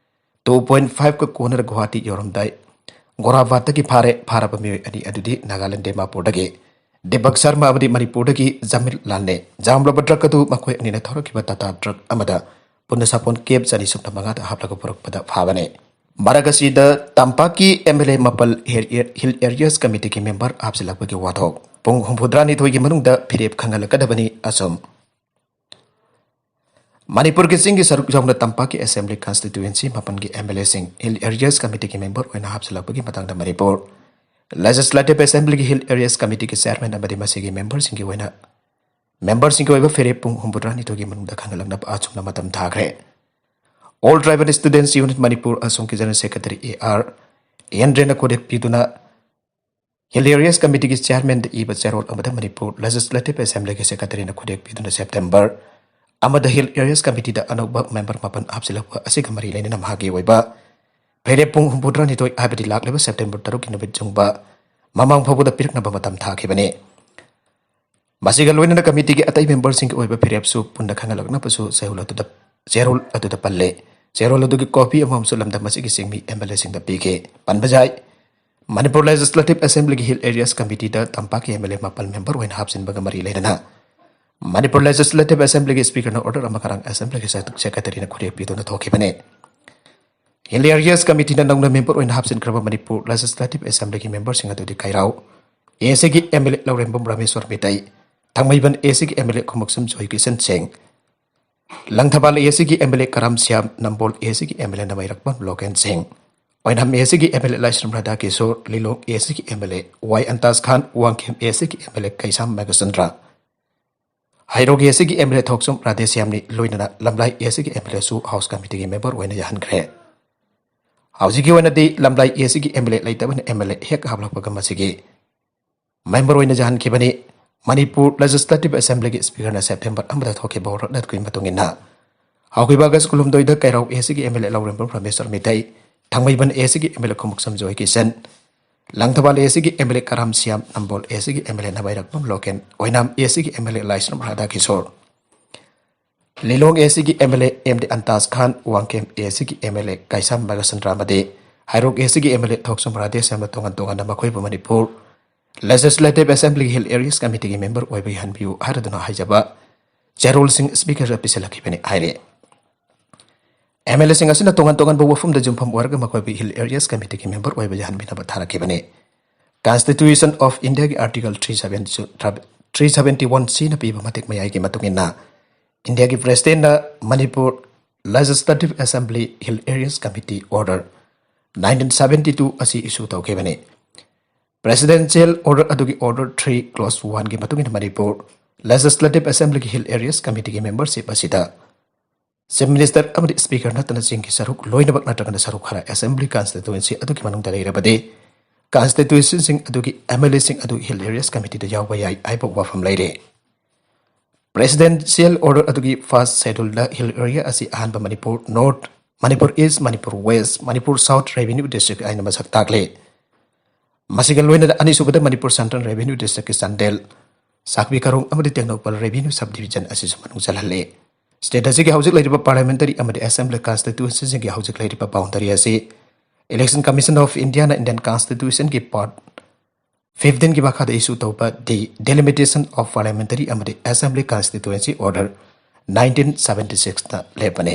two point five ꯀ ꯀꯣꯟꯅꯔ ꯒꯨꯋꯥꯍꯥꯇꯤ ꯌꯧꯔꯝꯗꯥꯏ ꯒꯣꯔꯥꯕꯥꯠꯇꯒꯤ ꯐꯥꯔꯦ꯫ ꯐꯥꯔꯕ ꯃꯤꯑꯣꯏ ꯑꯅꯤ ꯑꯗꯨꯗꯤ ꯅꯥꯒꯥꯂꯦꯟ ꯗꯤꯃꯥꯄꯨꯔꯗꯒꯤ ꯗꯤꯄꯛ ꯁꯔꯃ ꯑꯃꯗꯤ ꯃꯅꯤꯄꯨꯔꯗꯒꯤ ꯖꯃꯤꯜ ꯂꯥꯜꯅꯦ꯫ ꯖꯥꯝꯂꯕ ꯗ꯭ꯔꯒ ꯑꯗꯨ ꯃꯈꯣꯏ ꯑꯅꯤꯅ ꯊꯧꯔꯛꯈꯤꯕ ꯇꯥꯇꯥ ꯇ꯭ꯔꯛ ꯑꯃꯗ ꯄꯨꯟꯅ ꯁꯥꯄꯣꯟ ꯀꯦꯞ ꯆꯅꯤ ꯁꯨꯞꯅ ꯃꯉꯥꯗ ꯍꯥꯞꯂꯒ ꯄꯨꯔꯛꯄꯗ ꯐꯥꯕꯅꯤ꯫ ꯃꯔꯛ ꯑꯁꯤꯗ ꯇꯝꯄꯥꯛꯀꯤ ꯑꯦꯝ ꯑꯦꯜ ꯑꯦ ꯃꯥꯄꯜ ꯍꯤꯜ ꯑꯦꯔꯤꯌꯥꯁ ꯀꯃꯤꯇꯤꯒꯤ ꯃꯦꯝꯕꯔ ꯍꯥꯞꯆꯤꯜꯂꯛꯄꯒꯤ ꯋꯥꯊꯣꯛ꯫ ꯄꯨꯡ ꯍꯨꯝꯐꯨꯇꯔꯥꯅꯤꯊꯣꯏꯒꯤ ꯃꯅꯨꯡꯗ ꯐꯤꯔꯦꯞ ꯈꯪꯍꯜꯂꯛꯀꯗꯕꯅꯤ꯫ ꯑꯁꯨꯝ ꯃꯅꯤꯄꯨꯔꯒꯤ ꯆꯤꯡꯒꯤ ꯁꯔꯨꯛ ꯌꯥꯎꯅ ꯇꯝꯄꯥꯛꯀꯤ ꯑꯦꯁꯦꯝꯕ꯭ꯂꯤ ꯀꯟꯁꯇꯤꯇ꯭ꯌꯨꯑꯦꯟꯁꯤ ꯃꯥꯄꯟꯒꯤ ꯑꯦꯝ ꯑꯦꯜ ꯑꯦꯁꯤꯡ ꯍꯤꯜ ꯑꯦꯔꯤꯌꯥꯁ ꯀꯃꯤꯇꯤꯒꯤ ꯃꯦꯝꯕꯔ ꯑꯣꯏꯅ ꯍꯥꯞꯆꯤꯜꯂꯛꯄꯒꯤ ꯃꯇꯥꯡꯗ ꯃꯅꯤꯄꯨꯔ ꯂꯦꯖꯤꯁꯂꯦꯇꯤꯚ ꯑꯦꯁꯦꯝꯕ꯭ꯂꯤꯒꯤ ꯍꯤꯜ ꯑꯦꯔꯤꯌꯥꯁ ꯀꯃꯤꯇꯤꯒꯤ ꯆꯤꯌꯔꯃꯦꯟ ꯑꯃꯗꯤ ꯃꯁꯤꯒꯤ ꯃꯦꯝꯕꯔꯁꯤꯡꯒꯤ ꯑꯣꯏꯅ, ꯃꯦꯝꯕꯔꯁꯤꯡꯒꯤ ꯑꯣꯏꯕ ꯐꯤꯔꯦꯞ ꯄꯨꯡ ꯍꯨꯝꯐꯨꯇꯔꯥꯅꯤꯊꯣꯏꯒꯤ ꯃꯅꯨꯡꯗ ꯈꯪꯍꯜꯂꯛꯅꯕ ꯑꯁꯨꯝꯅ ꯃꯇꯝ ꯊꯥꯈ꯭ꯔꯦ꯫ ꯑꯣꯜ ꯇ꯭ꯔꯥꯏꯕꯦꯜ ꯁ꯭ꯇꯨꯗꯦꯟꯠꯁ ꯌꯨꯅꯤꯌꯟ ꯃꯅꯤꯄꯨꯔ ꯑꯁꯣꯝꯒꯤ ꯖꯦꯅꯔꯦꯜ ꯁꯦꯀ꯭ꯔꯦꯇꯔꯤ ꯑꯦ ꯑꯥꯔ ꯑꯦꯟꯗ꯭ꯔꯦꯅ ꯈꯨꯗꯦꯛ ꯄꯤꯗꯨꯅ ꯍꯤꯜ ꯑꯦꯔꯤꯌꯥꯁ ꯀꯃꯤꯇꯤꯒꯤ ꯆꯤꯌꯔꯃꯦꯟꯗ ꯏꯕ ꯆꯦꯔꯣꯜ ꯑꯃꯗ ꯃꯅꯤꯄꯨꯔ ꯂꯦꯖꯤꯁꯂꯦꯇꯤꯚ ꯑꯦꯁꯦꯝꯕ꯭ꯂꯤꯒꯤ ꯁꯦꯀ꯭ꯔꯦꯇꯔꯤꯅ ꯈꯨꯗꯦꯛ ꯄꯤꯗꯨꯅ ꯁꯦꯞꯇꯦꯝꯕꯔ ꯑꯃꯗ ꯍꯤꯜ ꯑꯦꯔꯤꯌꯥꯁ ꯀꯃꯤꯇꯤꯗ ꯑꯅꯧꯕ ꯃꯦꯝꯕꯔ ꯃꯥꯄꯟ ꯍꯥꯞꯆꯤꯜꯂꯛꯄ ꯑꯁꯤꯒ ꯃꯔꯤ ꯂꯩꯅꯅ ꯃꯍꯥꯛꯀꯤ ꯑꯣꯏꯕ ꯐꯤꯔꯦꯞ ꯄꯨꯡ ꯍꯨꯝꯐꯨꯇꯔꯥꯅꯤꯊꯣꯏ, ꯍꯥꯏꯕꯗꯤ ꯂꯥꯛꯂꯤꯕ ꯁꯦꯞꯇꯦꯝꯕꯔ ꯇꯔꯨꯛꯀꯤ ꯅꯨꯃꯤꯠ ꯌꯨꯡꯕ ꯃꯃꯥꯡ ꯐꯥꯎꯕꯗ ꯄꯤꯔꯛꯅꯕ ꯃꯇꯝ ꯊꯥꯈꯤꯕꯅꯤ꯫ ꯃꯁꯤꯒ ꯂꯣꯏꯅꯅ ꯀꯃꯤꯇꯤꯒꯤ ꯑꯇꯩ ꯃꯦꯝꯕꯔꯁꯤꯡꯒꯤ ꯑꯣꯏꯕ ꯐꯤꯔꯦꯞꯁꯨ ꯄꯨꯟꯅ ꯈꯪꯍꯜꯂꯛꯅꯕꯁꯨ ꯆꯦꯔꯣꯜ ꯑꯗꯨꯗ, ꯆꯦꯔꯣꯜ ꯑꯗꯨꯗ ꯄꯜꯂꯦ꯫ ꯆꯦꯔꯣꯜ ꯑꯗꯨꯒꯤ ꯀꯣꯄꯤ ꯑꯃꯃꯝꯁꯨ ꯂꯝꯗꯝ ꯑꯁꯤꯒꯤ ꯆꯤꯡꯃꯤ ꯑꯦꯝ ꯑꯦꯜ ꯑꯦꯁꯤꯡꯗ ꯄꯤꯈꯤ꯫ ꯄꯟꯕ ꯌꯥꯏ, ꯃꯅꯤꯄꯨꯔ ꯂꯦꯖꯤꯁꯂꯦꯇꯤꯚ ꯑꯦꯁꯦꯝꯕ꯭ꯂꯤꯒꯤ ꯍꯤꯜ ꯑꯦꯔꯤꯌꯥꯁ ꯀꯃꯤꯇꯤꯗ ꯇꯝꯄꯥꯛꯀꯤ ꯑꯦꯝ ꯑꯦꯜ ꯑꯦ ꯃꯥꯄꯜ ꯃꯦꯝꯕꯔ ꯑꯣꯏꯅ ꯍꯥꯞꯆꯤꯟꯕꯒ ꯃꯔꯤ ꯂꯩꯅꯅ ꯃꯅꯤꯄꯨꯔ ꯂꯦꯖꯤꯁꯂꯦꯇꯤꯚ ꯑꯦꯁꯦꯝꯕ꯭ꯂꯤꯒꯤ ꯁ꯭ꯄꯤꯀꯔꯅ ꯑꯣꯔꯗꯔ ꯑꯃ ꯉꯔꯥꯡ ꯑꯦꯁꯦꯝꯕ꯭ꯂꯤꯒꯤ ꯁꯦ-, ꯁꯦꯀ꯭ꯔꯦꯇꯔꯤꯅ ꯈꯨꯔꯦꯞ ꯄꯤꯗꯨꯅ ꯊꯣꯛꯈꯤꯕꯅꯤ꯫ ꯍꯤꯜ ꯑꯦꯔꯤꯌꯥꯁ ꯀꯃꯤꯇꯤꯅ ꯅꯧꯅ ꯃꯦꯝꯕꯔ ꯑꯣꯏꯅ ꯍꯥꯞꯆꯤꯟꯈ꯭ꯔꯕ ꯃꯅꯤꯄꯨꯔ ꯂꯦꯖꯤꯁꯂꯦꯇꯤꯚ ꯑꯦꯁꯦꯝꯕ꯭ꯂꯤꯒꯤ ꯃꯦꯝꯕꯔꯁꯤꯡ ꯑꯗꯨꯗꯤ ꯀꯩꯔꯥꯎ ꯑꯦ ꯁꯤꯒꯤ M L A Lourembam Rameshwar Meetei, Thangmeiband A ꯁꯤꯒꯤ M L A Khumukcham Joy Kisan ꯁꯤꯡ, ꯂꯪꯊꯕꯥꯜ ꯑꯦ ꯁꯤꯒꯤ M L A Karam Shyam, Nambol A ꯁꯤꯒꯤ ꯑꯦꯝ ꯑꯦꯜ ꯑꯦ ꯅꯃꯩꯔꯛꯄꯝ ꯂꯣꯀꯦꯟ ꯁꯤꯡ, ꯑꯣꯏꯅꯥꯝ ꯑꯦ ꯁꯤꯒꯤ M L A Laishram Radha Kishore, Lilong A ꯁꯤꯒꯤ M L A Y ꯑꯟꯇꯥꯖ Khan, Wangkhem A ꯁꯤꯒꯤ ꯑꯦꯝ ꯑꯦꯜ ꯑꯦ ꯀꯩꯁꯥꯝ ꯃꯦꯘꯆꯟꯗ꯭ꯔ, ꯍꯩꯔꯣꯛ ꯑꯦ ꯁꯤꯒꯤ ꯑꯦꯝ ꯑꯦꯜ ꯑꯦ ꯊꯣꯛꯆꯣꯝ ꯔꯥꯙꯦꯁ꯭ꯌꯥꯝꯅꯤ, ꯂꯣꯏꯅꯅ ꯂꯝꯂꯥꯏ ꯑꯦ ꯁꯤꯒꯤ ꯑꯦꯝ ꯑꯦꯜ ꯑꯦꯁꯨ ꯍꯥꯎꯁ ꯀꯃꯤꯇꯤꯒꯤ ꯃꯦꯝꯕꯔ ꯑꯣꯏꯅ ꯌꯥꯍꯟꯈ꯭ꯔꯦ꯫ ꯍꯧꯖꯤꯛꯀꯤ ꯑꯣꯏꯅꯗꯤ ꯂꯝꯂꯥꯏ ꯑꯦ ꯁꯤꯒꯤ ꯑꯦꯝ ꯑꯦꯜ ꯑꯦ ꯂꯩꯇꯕꯅ ꯑꯦꯝ ꯑꯦꯜ ꯑꯦ ꯍꯦꯛ ꯍꯥꯞꯂꯛꯄꯒ ꯃꯁꯤꯒꯤ ꯃꯦꯝꯕꯔ ꯑꯣꯏꯅ ꯌꯥꯍꯟꯈꯤꯕꯅꯤ꯫ ꯃꯅꯤꯄꯨꯔ ꯂꯦꯖꯤꯁꯂꯦꯇꯤꯚ ꯑꯦꯁꯦꯝꯕ꯭ꯂꯤꯒꯤ ꯁ꯭ꯄꯤꯀꯔꯅ ꯁꯦꯞꯇꯦꯝꯕꯔ ꯑꯃꯗ ꯊꯣꯛꯈꯤꯕ ꯋꯥꯔꯣꯠ ꯑꯗꯨꯒꯤ ꯃꯇꯨꯡ ꯏꯟꯅ, ꯍꯧꯈꯤꯕ ꯑꯥꯒꯁ ꯀꯨꯟꯍꯨꯝꯗꯣꯏꯗ ꯀꯩꯔꯥꯎ ꯑꯦ ꯁꯤꯒꯤ M L A Lourembam Rameshwar Meetei, Thangmeiband A ꯁꯤꯒꯤ M L A Khumukcham Joy Kishan, Langthabal A ꯁꯤꯒꯤ M L A Karam Shyam, Nambol A ꯁꯤꯒꯤ M L A Nabairakpam Loken, Oinam A ꯁꯤꯒꯤ M L A Laishram Radhakishore, Lilong A ꯁꯤꯒꯤ M L A M D Antas Khan, Wangkhem A ꯁꯤꯒꯤ ꯑꯦꯝ ꯑꯦꯜ ꯑꯦ ꯀꯩꯁꯥꯝ ꯕꯥꯂꯆꯟꯗ꯭ꯔ ꯑꯃꯗꯤ ꯍꯩꯔꯣꯛ ꯑꯦ ꯁꯤꯒꯤ ꯑꯦꯝ ꯑꯦꯜ ꯑꯦ ꯊꯣꯛꯆꯣꯝ ꯔꯥꯙꯦꯁ꯭ꯌꯥꯝꯅ ꯇꯣꯉꯥꯟ ꯇꯣꯉꯥꯟꯅ ꯃꯈꯣꯏꯕꯨ ꯃꯅꯤꯄꯨꯔ ꯂꯦꯖꯤꯁꯂꯦꯇꯤꯚ ꯑꯦꯁꯦꯝꯕ꯭ꯂꯤꯒꯤ ꯍꯤꯜ ꯑꯦꯔꯤꯌꯥꯁ ꯀꯃꯤꯇꯤꯒꯤ ꯃꯦꯝꯕꯔ ꯑꯣꯏꯕ ꯌꯥꯍꯟꯕꯤꯌꯨ ꯍꯥꯏꯔꯗꯨꯅ ꯍꯥꯏꯖꯕ ꯆꯦꯔꯣꯜꯁꯤꯡ ꯁ꯭ꯄꯤꯀꯔꯗ ꯄꯤꯁꯤꯜꯂꯛꯈꯤꯕꯅꯤ ꯍꯥꯏꯔꯤ꯫ ꯑꯦꯝ ꯑꯦꯜ ꯑꯦꯁꯤꯡ ꯑꯁꯤꯅ ꯇꯣꯉꯥꯟ ꯇꯣꯉꯥꯟꯕ ꯋꯥꯐꯝꯗ ꯌꯨꯝꯐꯝ ꯑꯣꯏꯔꯒ ꯃꯈꯣꯏꯕꯨ ꯍꯤꯜ ꯑꯦꯔꯤꯌꯥꯁ ꯀꯃꯤꯇꯤꯒꯤ ꯃꯦꯝꯕꯔ ꯑꯣꯏꯕ ꯌꯥꯍꯟꯕꯤꯅꯕ ꯊꯥꯔꯛꯈꯤꯕꯅꯤ꯫ Constitution of Indiaꯒꯤ Article three seventy, three seventy one Cꯅ ꯄꯤꯕ ꯃꯇꯤꯛ ꯃꯌꯥꯏꯒꯤ ꯃꯇꯨꯡ ꯏꯟꯅ ꯏꯟꯗꯤꯌꯥꯒꯤ ꯄ꯭ꯔꯦꯁꯤꯗꯦꯟꯠꯅ Manipur legislative assembly hill areas committee order nineteen seventy two ꯑꯁꯤ ꯏꯁꯨ ꯇꯧꯈꯤꯕꯅꯤ꯫ ꯄ꯭ꯔꯦꯁꯤꯗꯦꯟꯁꯤꯌꯦꯜ ꯑꯣꯔꯗꯔ ꯑꯗꯨꯒꯤ ꯑꯣꯔꯗꯔ three clause oneꯒꯤ ꯃꯇꯨꯡ ꯏꯟꯅ ꯃꯅꯤꯄꯨꯔ ꯂꯦꯖꯤꯁꯂꯦꯇꯤꯚ ꯑꯦꯁꯦꯝꯕ꯭ꯂꯤꯒꯤ ꯍꯤꯜ ꯑꯦꯔꯤꯌꯥꯁ ꯀꯃꯤꯇꯤꯒꯤ ꯃꯦꯝꯕꯔꯁꯤꯞ ꯑꯁꯤꯗ ꯆꯤꯐ ꯃꯤꯅꯤꯁꯇꯔ ꯑꯃꯗꯤ ꯁ꯭ꯄꯤꯀꯔ ꯅꯠꯇꯅ ꯆꯤꯡꯒꯤ ꯁꯔꯨꯛ ꯂꯣꯏꯅꯃꯛ ꯅꯠꯇ꯭ꯔꯒꯅ ꯁꯔꯨꯛ ꯈꯔ ꯑꯦꯁꯦꯝꯕ꯭ꯂꯤ ꯀꯟꯁꯇꯤꯇꯨꯌꯦꯟꯁꯤ ꯑꯗꯨꯒꯤ ꯃꯅꯨꯡꯗ ꯂꯩꯔꯕꯗꯤ ꯀꯟꯁꯇꯤꯇꯨꯌꯦꯟꯁꯤꯁꯤꯡ ꯑꯗꯨꯒꯤ ꯑꯦꯝ ꯑꯦꯜ ꯑꯦꯁꯤꯡ ꯑꯗꯨ ꯍꯤꯜ ꯑꯦꯔꯤꯌꯥꯁ ꯀꯃꯤꯇꯤꯗ ꯌꯥꯎꯕ ꯌꯥꯏ ꯍꯥꯏꯕ ꯋꯥꯐꯝ ꯂꯩꯔꯦ꯫ ꯄ꯭ꯔꯦꯁꯤꯗꯦꯟꯁꯤꯌꯦꯜ ꯑꯣꯔꯗꯔ ꯑꯗꯨꯒꯤ ꯐꯥꯔꯁ ꯁꯦꯗꯨꯜꯗ ꯍꯤꯜ ꯑꯦꯔꯤꯌꯥ ꯑꯁꯤ ꯑꯍꯥꯟꯕ Manipur north, Manipur east, Manipur west, Manipur south revenue district ꯍꯥꯏꯅ ꯃꯁꯛ ꯇꯥꯛꯂꯤ꯫ ꯃꯁꯤꯒ ꯂꯣꯏꯅꯅ ꯑꯅꯤꯁꯨꯕꯗ ꯃꯅꯤꯄꯨꯔ ꯁꯦꯟꯇ꯭ꯔꯦꯜ ꯔꯦꯚꯤꯅ꯭ꯌꯨ ꯗꯤꯁꯇ꯭ꯔꯤꯛꯀꯤ ꯆꯥꯟꯗꯦꯜ, ꯁꯥꯛꯕꯤ ꯀꯥꯔꯣꯡ ꯑꯃꯗꯤ ꯇꯦꯡꯅꯧꯄꯜ ꯔꯦꯚꯤꯅ꯭ꯌꯨ ꯁꯕ ꯗꯤꯕꯤꯖꯟ ꯑꯁꯤꯁꯨ ꯃꯅꯨꯡ ꯆꯜꯍꯜꯂꯤ꯫ ꯁ꯭ꯇꯦꯠ ꯑꯁꯤꯒꯤ ꯍꯧꯖꯤꯛ ꯂꯩꯔꯤꯕ ꯄꯥꯔꯂꯤꯌꯥꯃꯦꯟꯇꯔꯤ ꯑꯃꯗꯤ ꯑꯦꯁꯦꯝꯕ꯭ꯂꯤ ꯀꯟꯁꯇꯤꯇ꯭ꯌꯨꯑꯦꯟꯁꯤꯁꯤꯡꯒꯤ ꯍꯧꯖꯤꯛ ꯂꯩꯔꯤꯕ ꯕꯥꯎꯟꯗꯔꯤ ꯑꯁꯤ ꯏꯂꯦꯛꯁꯟ ꯀꯃꯤꯁꯟ ꯑꯣꯐ ꯏꯟꯗꯤꯌꯥꯅ ꯏꯟꯗꯤꯌꯟ ꯀꯟꯁꯇꯤꯇ꯭ꯌꯨꯁꯟꯒꯤ ꯄꯥꯔꯠ ꯐꯤꯐꯇꯤꯟꯒꯤ ꯃꯈꯥꯗ ꯏꯁꯨ ꯇꯧꯕ ꯗꯤ ꯗꯤꯂꯤꯃꯤꯇꯦꯁꯟ ꯑꯣꯐ ꯄꯥꯔꯂꯤꯌꯥꯃꯦꯟꯇꯔꯤ ꯑꯃꯗꯤ assembly constituency order nineteen seventy ꯁꯤꯛꯁꯅ ꯂꯦꯞꯄꯅꯤ꯫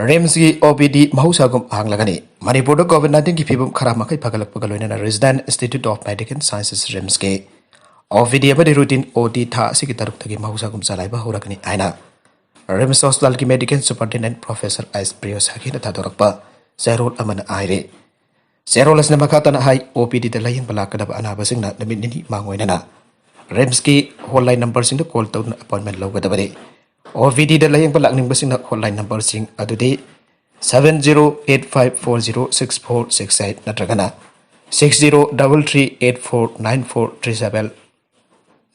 ꯔꯤꯝꯁꯀꯤ ꯑꯣ ꯄꯤ ꯗꯤ ꯃꯍꯧꯁꯥꯒꯨꯝ ꯍꯥꯡꯂꯒꯅꯤ꯫ ꯃꯅꯤꯄꯨꯔꯗ ꯀꯣꯚꯤꯗ ꯅꯥꯏꯟꯇꯤꯟꯒꯤ ꯐꯤꯕꯝ ꯈꯔ ꯃꯈꯩ ꯐꯒꯠꯂꯛꯄꯒ ꯂꯣꯏꯅꯅ resident institute of medical sciences ꯔꯤꯝꯁꯀꯤ ꯑꯣ ꯄꯤ ꯗꯤ ꯑꯃꯗꯤ ꯔꯨꯇꯤꯟ ꯑꯣ ꯇꯤ ꯊꯥ ꯑꯁꯤꯒꯤ ꯇꯔꯨꯛꯇꯒꯤ ꯃꯍꯧꯁꯥꯒꯨꯝ ꯆꯂꯥꯏꯕ ꯍꯧꯔꯒꯅꯤ ꯍꯥꯏꯅ ꯔꯤꯝꯁ ꯍꯣꯁꯄꯤꯇꯥꯜꯒꯤ ꯃꯦꯗꯤꯀꯦꯜ ꯁꯨꯄꯔꯤꯟꯇꯦꯟꯗꯦꯟꯠ ꯄ꯭ꯔꯣꯐꯦꯁꯔ ꯑꯩꯆ ꯄ꯭ꯔꯤꯌꯣ ꯁꯥꯈꯤꯅ ꯊꯥꯗꯣꯔꯛꯄ ꯆꯦꯔꯣꯜ ꯑꯃꯅ ꯍꯥꯏꯔꯤ꯫ ꯆꯦꯔꯣꯜ ꯑꯁꯤꯅ ꯃꯈꯥ ꯇꯥꯅ ꯍꯥꯏ, ꯑꯣ ꯄꯤ ꯗꯤꯗ ꯂꯥꯌꯦꯡꯕ ꯂꯥꯛꯀꯗꯕ ꯑꯅꯥꯕꯁꯤꯡꯅ ꯅꯨꯃꯤꯠ ꯅꯤꯅꯤ ꯃꯥꯡ ꯑꯣꯏꯅꯅ ꯔꯤꯝꯁꯀꯤ ꯍꯣꯠꯂꯥꯏꯟ ꯅꯝꯕꯔꯁꯤꯡꯗ ꯀꯣꯜ ꯇꯧꯗꯨꯅ ꯑꯦꯄꯣꯏꯟꯃꯦꯟ ꯂꯧꯒꯗꯕꯅꯤ꯫ ꯑꯣ ꯄꯤ ꯗꯤꯗ ꯂꯥꯌꯦꯡꯕ ꯂꯥꯛꯅꯤꯡꯕꯁꯤꯡꯅ ꯍꯣꯠꯂꯥꯏꯟ ꯅꯝꯕꯔꯁꯤꯡ ꯑꯗꯨꯗꯤ seven zero eight five four zero six four six eight ꯅꯠꯇ꯭ꯔꯒꯅ six zero double three eight four nine four three seven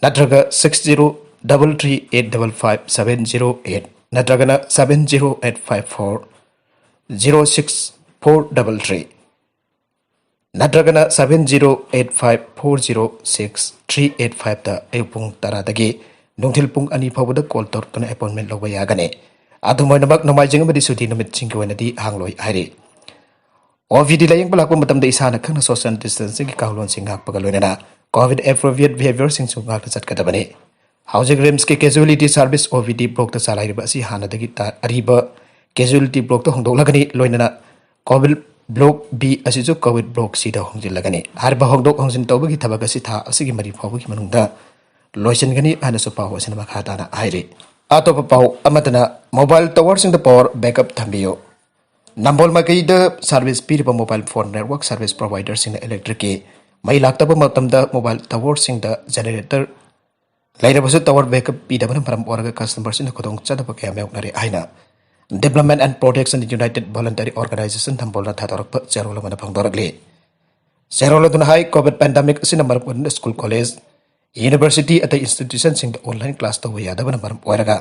ꯅꯠꯇ꯭ꯔꯒ six zero double three eight double five seven zero eight ꯅꯠꯇ꯭ꯔꯒꯅ seven zero eight five four zero six four double three꯫ ꯅꯠꯇ꯭ꯔꯒꯅ seven zero eight five four zero six three eight five ꯇ ꯑꯌꯨꯛ ꯄꯨꯡ ꯇꯔꯥꯗꯒꯤ ꯅꯨꯡꯊꯤꯜ ꯄꯨꯡ ꯑꯅꯤ ꯐꯥꯎꯕꯗ call ꯇꯧꯔꯛꯇꯨꯅ appointment ꯂꯧꯕ ꯌꯥꯒꯅꯤ꯫ ꯑꯗꯨꯝ ꯑꯣꯏꯅꯃꯛ ꯅꯣꯡꯃꯥꯏꯖꯤꯡ ꯑꯃꯗꯤ ꯁꯨꯇꯤ ꯅꯨꯃꯤꯠꯁꯤꯡꯒꯤ ꯑꯣꯏꯅꯗꯤ ꯍꯥꯡꯂꯣꯏ ꯍꯥꯏꯔꯤ꯫ ꯑꯣ ꯄꯤ ꯗꯤ ꯂꯥꯌꯦꯡꯕ ꯂꯥꯛꯄ ꯃꯇꯝꯗ ꯏꯁꯥꯅ ꯈꯪꯅ social distancingꯒꯤ ꯀꯥꯡꯂꯣꯟꯁꯤꯡ ꯉꯥꯛꯄꯒ ꯂꯣꯏꯅꯅ COVID appropriate behaviorꯁꯤꯡꯁꯨ ꯉꯥꯛꯅ ꯆꯠꯀꯗꯕꯅꯤ꯫ ꯍꯧꯖꯤꯛ ꯔꯤꯝꯁꯀꯤ casualty service ꯑꯣ ꯄꯤ ꯗꯤ blockꯇ ꯆꯂꯥꯏꯔꯤꯕ ꯑꯁꯤ ꯍꯥꯟꯅꯗꯒꯤ ꯇꯥ-, ꯑꯔꯤꯕ casualty blockꯇ ꯍꯣꯡꯗꯣꯛꯂꯒꯅꯤ, ꯂꯣꯏꯅꯅ COVID block B ꯑꯁꯤꯁꯨ COVID block Cꯗ ꯍꯣꯡꯖꯤꯜꯂꯒꯅꯤ꯫ ꯍꯥꯏꯔꯤꯕ ꯍꯣꯡꯗꯣꯛ ꯍꯣꯡꯖꯤꯟ ꯇꯧꯕꯒꯤ ꯊꯕꯛ ꯑꯁꯤ ꯊꯥ ꯑꯁꯤꯒꯤ ꯃꯔꯤ ꯐꯥꯎꯕꯒꯤ ꯃꯅꯨꯡꯗ ꯂꯣꯏꯁꯤꯟꯒꯅꯤ ꯍꯥꯏꯅꯁꯨ ꯄꯥꯎ ꯑꯁꯤꯅ ꯃꯈꯥ ꯇꯥꯅ ꯍꯥꯏꯔꯤ꯫ ꯑꯇꯣꯞꯄ ꯄꯥꯎ ꯑꯃꯗꯅ, mobile towerꯁꯤꯡꯗ power backup ꯊꯝꯕꯤꯌꯨ꯫ ꯅꯝꯕꯣꯜ ꯃꯥꯏꯀꯩꯗ service ꯄꯤꯔꯤꯕ mobile phone network service providerꯁꯤꯡꯅ electricꯀꯤ ꯃꯩ ꯂꯥꯛꯇꯕ ꯃꯇꯝꯗ mobile towerꯁꯤꯡꯗ generator ꯂꯩꯔꯕꯁꯨ tower backup ꯄꯤꯗꯕꯅ ꯃꯔꯝ ꯑꯣꯏꯔꯒ customerꯁꯤꯡꯅ ꯈꯨꯗꯣꯡꯆꯥꯗꯕ ꯀꯌꯥ ꯃꯥꯌꯣꯛꯅꯔꯦ ꯍꯥꯏꯅ Development and Protection United Voluntary Organization ꯅꯝꯕꯣꯜꯅ ꯊꯥꯗꯣꯔꯛꯄ ꯆꯦꯔꯣꯜ ꯑꯃꯅ ꯐꯣꯡꯗꯣꯔꯛꯂꯤ꯫ ꯆꯦꯔꯣꯜ ꯑꯗꯨꯅ ꯍꯥꯏ, COVID pandemic ꯑꯁꯤꯅ ꯃꯔꯝ ꯑꯣꯏꯗꯨꯅ school, college, university ꯑꯇꯩ institutionꯁꯤꯡꯗ online class ꯇꯧꯕ ꯌꯥꯗꯕꯅ ꯃꯔꯝ ꯑꯣꯏꯔꯒ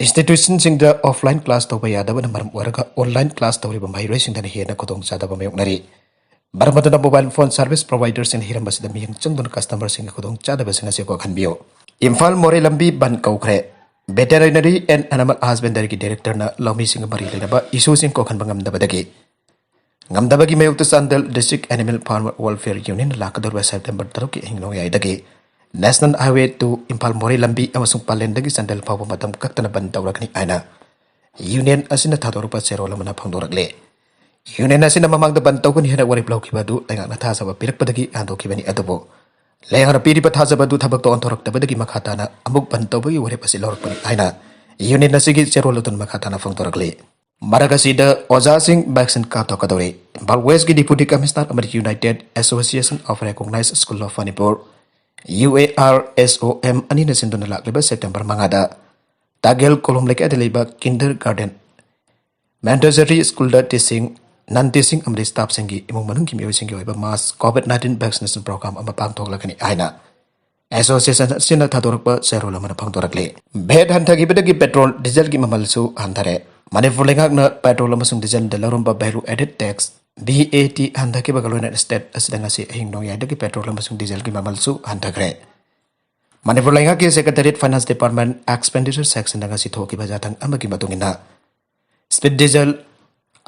institutionꯁꯤꯡꯗ offline class ꯇꯧꯕ ꯌꯥꯗꯕꯅ ꯃꯔꯝ ꯑꯣꯏꯔꯒ online class ꯇꯧꯔꯤꯕ ꯃꯍꯩꯔꯣꯏꯁꯤꯡꯗꯅ ꯍꯦꯟꯅ ꯈꯨꯗꯣꯡꯆꯥꯗꯕ ꯃꯥꯌꯣꯛꯅꯔꯤ꯫ ꯃꯔꯝ ꯑꯗꯨꯅ mobile phone service providerꯁꯤꯡꯅ ꯍꯤꯔꯝ ꯑꯁꯤꯗ ꯃꯤꯠꯌꯦꯡ ꯆꯪꯗꯨꯅ customerꯁꯤꯡꯒꯤ ꯈꯨꯗꯣꯡꯆꯥꯗꯕꯁꯤꯡ ꯑꯁꯤ ꯀꯣꯛꯍꯟꯕꯤꯌꯨ꯫ ꯏꯝꯐꯥꯜ ꯃꯣꯔꯦ ꯂꯝꯕꯤ ꯕꯟꯗ ꯀꯧꯈ꯭ꯔꯦ꯫ Veterinary and Animal Husbandryꯒꯤ directorꯅ ꯂꯧꯃꯤꯁꯤꯡꯒ ꯃꯔꯤ ꯂꯩꯅꯕ issueꯁꯤꯡ ꯀꯣꯛꯍꯟꯕ ꯉꯝꯗꯕꯗꯒꯤ ꯉꯝꯗꯕꯒꯤ ꯃꯥꯌꯣꯛꯇ Chandel District Animal Farmer Welfare Unionꯅ ꯂꯥꯛꯀꯗꯧꯔꯤꯕ September ꯇꯔꯨꯛꯀꯤ ꯑꯍꯤꯡ ꯅꯣꯡꯌꯥꯏꯗꯒꯤ National Highway two ꯏꯝꯐꯥꯜ ꯃꯣꯔꯦ ꯂꯝꯕꯤ ꯑꯃꯁꯨꯡ ꯄꯥꯂꯦꯟꯗꯒꯤ ꯆꯥꯟꯗꯦꯜ ꯐꯥꯎꯕ ꯃꯇꯝ ꯀꯛꯇꯅ ꯕꯟꯗ ꯇꯧꯔꯒꯅꯤ ꯍꯥꯏꯅ union ꯑꯁꯤꯅ ꯊꯥꯗꯣꯔꯛꯄ ꯆꯦꯔꯣꯜ ꯑꯃꯅ ꯐꯣꯡꯗꯣꯔꯛꯂꯤ꯫ Union ꯑꯁꯤꯅ ꯃꯃꯥꯡꯗ ꯕꯟꯗ ꯇꯧꯒꯅꯤ ꯍꯥꯏꯅ ꯋꯥꯔꯦꯞ ꯂꯧꯈꯤꯕ ꯑꯗꯨ ꯂꯩꯉꯥꯛꯅ ꯊꯥꯖꯕ ꯄꯤꯔꯛꯄꯗꯒꯤ ꯍꯟꯗꯣꯛꯈꯤꯕꯅꯤ, ꯑꯗꯨꯕꯨ ꯂꯩꯉꯥꯛꯅ ꯄꯤꯔꯤꯕ ꯊꯥꯖꯕ ꯑꯗꯨ ꯊꯕꯛꯇ ꯑꯣꯟꯊꯣꯔꯛꯇꯕꯗꯒꯤ ꯃꯈꯥ ꯇꯥꯅ ꯑꯃꯨꯛ ꯕꯟꯗ ꯇꯧꯕꯒꯤ ꯋꯥꯔꯦꯞ ꯑꯁꯤ ꯂꯧꯔꯛꯄꯅꯤ ꯍꯥꯏꯅ union ꯑꯁꯤꯒꯤ ꯆꯦꯔꯣꯜ ꯑꯗꯨꯅ ꯃꯈꯥ ꯇꯥꯅ ꯐꯣꯡꯗꯣꯔꯛꯂꯤ꯫ ꯃꯔꯛ ꯑꯁꯤꯗ ꯑꯣꯖꯥꯁꯤꯡ vaccine ꯀꯥꯞꯊꯣꯛꯀꯗꯧꯔꯤ꯫ ꯏꯝꯐꯥꯜ Westꯀꯤ Deputy Commissioner ꯑꯃꯗꯤ United Association of Recognized School of Manipur, UARSOM ꯑꯅꯤꯅ ꯁꯤꯟꯗꯨꯅ ꯂꯥꯛꯂꯤꯕ September ꯃꯉꯥꯗ ꯇꯥꯒꯦꯜ ꯀꯣꯂꯨꯝ ꯂꯩꯀꯥꯏꯗ ꯂꯩꯕ kindergarten, Montessori schoolꯗ teaching, non teaching ꯑꯃꯗꯤ staffꯁꯤꯡꯒꯤ ꯏꯃꯨꯡ ꯃꯅꯨꯡꯒꯤ ꯃꯤꯑꯣꯏꯁꯤꯡꯒꯤ ꯑꯣꯏꯕ mass COVID nineteen vaccination program ꯑꯃ ꯄꯥꯡꯊꯣꯛꯂꯒꯅꯤ ꯍꯥꯏꯅ association ꯑꯁꯤꯅ ꯊꯥꯗꯣꯔꯛꯄ ꯆꯦꯔꯣꯜ ꯑꯃꯅ ꯐꯣꯡꯗꯣꯔꯛꯂꯤ꯫ ꯚꯦꯠ ꯍꯟꯊꯈꯤꯕꯗꯒꯤ petrol, dieselꯒꯤ ꯃꯃꯜꯁꯨ ꯍꯟꯊꯔꯦ꯫ ꯃꯅꯤꯄꯨꯔ ꯂꯩꯉꯥꯛꯅ petrol ꯑꯃꯁꯨꯡ dieselꯗ ꯂꯧꯔꯝꯕ value added tax V A T ꯍꯟꯊꯈꯤꯕꯒ ꯂꯣꯏꯅꯅ state ꯑꯁꯤꯗ ꯉꯁꯤ ꯑꯍꯤꯡ ꯅꯣꯡꯌꯥꯏꯗꯒꯤ petrol ꯑꯃꯁꯨꯡ dieselꯒꯤ ꯃꯃꯜꯁꯨ ꯍꯟꯊꯈ꯭ꯔꯦ꯫ ꯃꯅꯤꯄꯨꯔ ꯂꯩꯉꯥꯛꯀꯤ Secretariat Finance Department Expenditure Sectionꯗ ꯉꯁꯤ ꯊꯣꯛꯈꯤꯕ ꯆꯥꯊꯪ ꯑꯃꯒꯤ ꯃꯇꯨꯡ ꯏꯟꯅ, split diesel,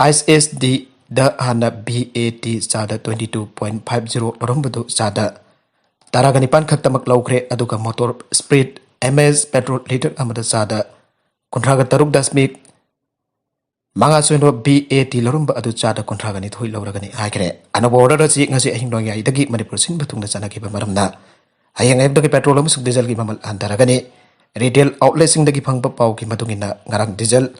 ISDꯗ ꯍꯥꯟꯅ ꯚꯤ ꯑꯦ ꯇꯤ ꯆꯥꯗ twenty two point five zero ꯂꯧꯔꯝꯕꯗꯨ ꯆꯥꯗ ꯇꯔꯥꯒ ꯅꯤꯄꯥꯟ ꯈꯛꯇꯃꯛ ꯂꯧꯈ꯭ꯔꯦ, ꯑꯗꯨꯒ motor spirit, M S, petrol litre ꯑꯃꯗ ꯆꯥꯗ ꯀꯨꯟꯊ꯭ꯔꯥꯒ ꯇꯔꯨꯛ ꯗꯁꯃꯤꯛ ꯃꯉꯥ ꯁꯣꯏꯅꯣ ꯚꯤ ꯑꯦ ꯇꯤ ꯂꯧꯔꯝꯕ ꯑꯗꯨ ꯆꯥꯗ ꯀꯨꯟꯊ꯭ꯔꯥꯒ ꯅꯤꯊꯣꯏ ꯂꯧꯔꯒꯅꯤ ꯍꯥꯏꯈ꯭ꯔꯦ꯫ ꯑꯅꯧꯕ order ꯑꯁꯤ ꯉꯁꯤ ꯑꯍꯤꯡ ꯅꯣꯡꯌꯥꯏꯗꯒꯤ ꯃꯅꯤꯄꯨꯔ ꯁꯤꯟꯕ ꯊꯨꯡꯅ ꯆꯠꯅꯈꯤꯕ ꯃꯔꯝꯅ, ꯍꯌꯦꯡ ꯑꯌꯨꯛꯇꯒꯤ petrol ꯑꯃꯁꯨꯡ dieselꯒꯤ ꯃꯃꯜ ꯍꯟꯊꯔꯒꯅꯤ꯫ Retail outletꯁꯤꯡꯗꯒꯤ ꯐꯪꯕ ꯄꯥꯎꯒꯤ ꯃꯇꯨꯡ ꯏꯟꯅ, ꯉꯔꯥꯡ diesel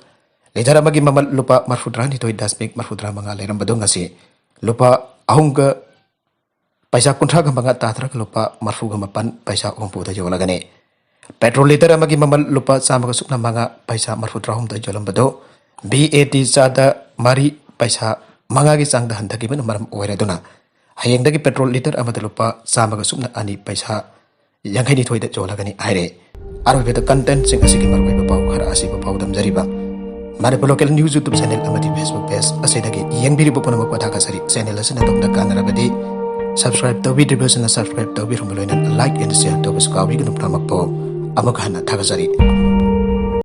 litre ꯑꯃꯒꯤ ꯃꯃꯜ ꯂꯨꯄꯥ ꯃꯔꯐꯨ ꯇꯔꯥꯅꯤꯊꯣꯏ ꯗꯁꯃꯤꯛ ꯃꯔꯐꯨ ꯇꯔꯥ ꯃꯉꯥ ꯂꯩꯔꯝꯕꯗꯨ ꯉꯁꯤ ꯂꯨꯄꯥ ꯑꯍꯨꯝꯒ ꯄꯩꯁꯥ ꯀꯨꯟꯊ꯭ꯔꯥꯒ ꯃꯉꯥ ꯇꯥꯊꯔꯒ ꯂꯨꯄꯥ ꯃꯔꯐꯨꯒ ꯃꯥꯄꯟ ꯄꯩꯁꯥ ꯍꯨꯝꯐꯨꯗ ꯌꯣꯜꯂꯒꯅꯤ꯫ Petrol litre ꯑꯃꯒꯤ ꯃꯃꯜ ꯂꯨꯄꯥ ꯆꯥꯝꯃꯒ ꯁꯨꯞꯅ ꯃꯉꯥ ꯄꯩꯁꯥ ꯃꯔꯐꯨ ꯇꯔꯥꯍꯨꯝꯗꯣꯏ ꯌꯣꯜꯂꯝꯕꯗꯨ ꯚꯤ ꯑꯦ ꯇꯤ ꯆꯥꯗ ꯃꯔꯤ ꯄꯩꯁꯥ ꯃꯉꯥꯒꯤ ꯆꯥꯡꯗ ꯍꯟꯊꯈꯤꯕꯅ ꯃꯔꯝ ꯑꯣꯏꯔꯗꯨꯅ, ꯍꯌꯦꯡꯗꯒꯤ petrol litre ꯑꯃꯗ ꯂꯨꯄꯥ ꯆꯥꯝꯃꯒ ꯁꯨꯞꯅ ꯑꯅꯤ ꯄꯩꯁꯥ ꯌꯥꯡꯈꯩꯅꯤꯊꯣꯏꯗ ꯌꯣꯜꯂꯒꯅꯤ ꯍꯥꯏꯔꯦ꯫ ꯑꯔꯣꯏꯕꯗ contentꯁꯤꯡ ꯑꯁꯤꯒꯤ ꯃꯔꯨꯑꯣꯏꯕ ꯄꯥꯎ ꯈꯔ ꯑꯁꯤꯕꯨ ꯄꯥꯎꯗꯝꯖꯔꯤꯕ Manipur Local News YouTube channel ꯑꯃꯗꯤ Facebook page ꯑꯁꯤꯗꯒꯤ ꯌꯦꯡꯕꯤꯔꯤꯕ ꯄꯨꯝꯅꯃꯛꯄꯨ ꯊꯥꯒꯠꯆꯔꯤ꯫ Channel ꯑꯁꯤꯅ ꯑꯗꯣꯝꯗ ꯀꯥꯟꯅꯔꯕꯗꯤ subscribe ꯇꯧꯕꯤꯗ꯭ꯔꯤꯕꯁꯤꯡꯅ subscribe ꯇꯧꯕꯤꯔꯝꯕ ꯂꯣꯏꯅꯅ like and share ꯇꯧꯕꯁꯨ ꯀꯥꯎꯕꯤꯒꯅꯨ꯫ ꯄꯨꯝꯅꯃꯛꯄꯨ ꯑꯃꯨꯛ ꯍꯟꯅ ꯊꯥꯒꯠꯆꯔꯤ꯫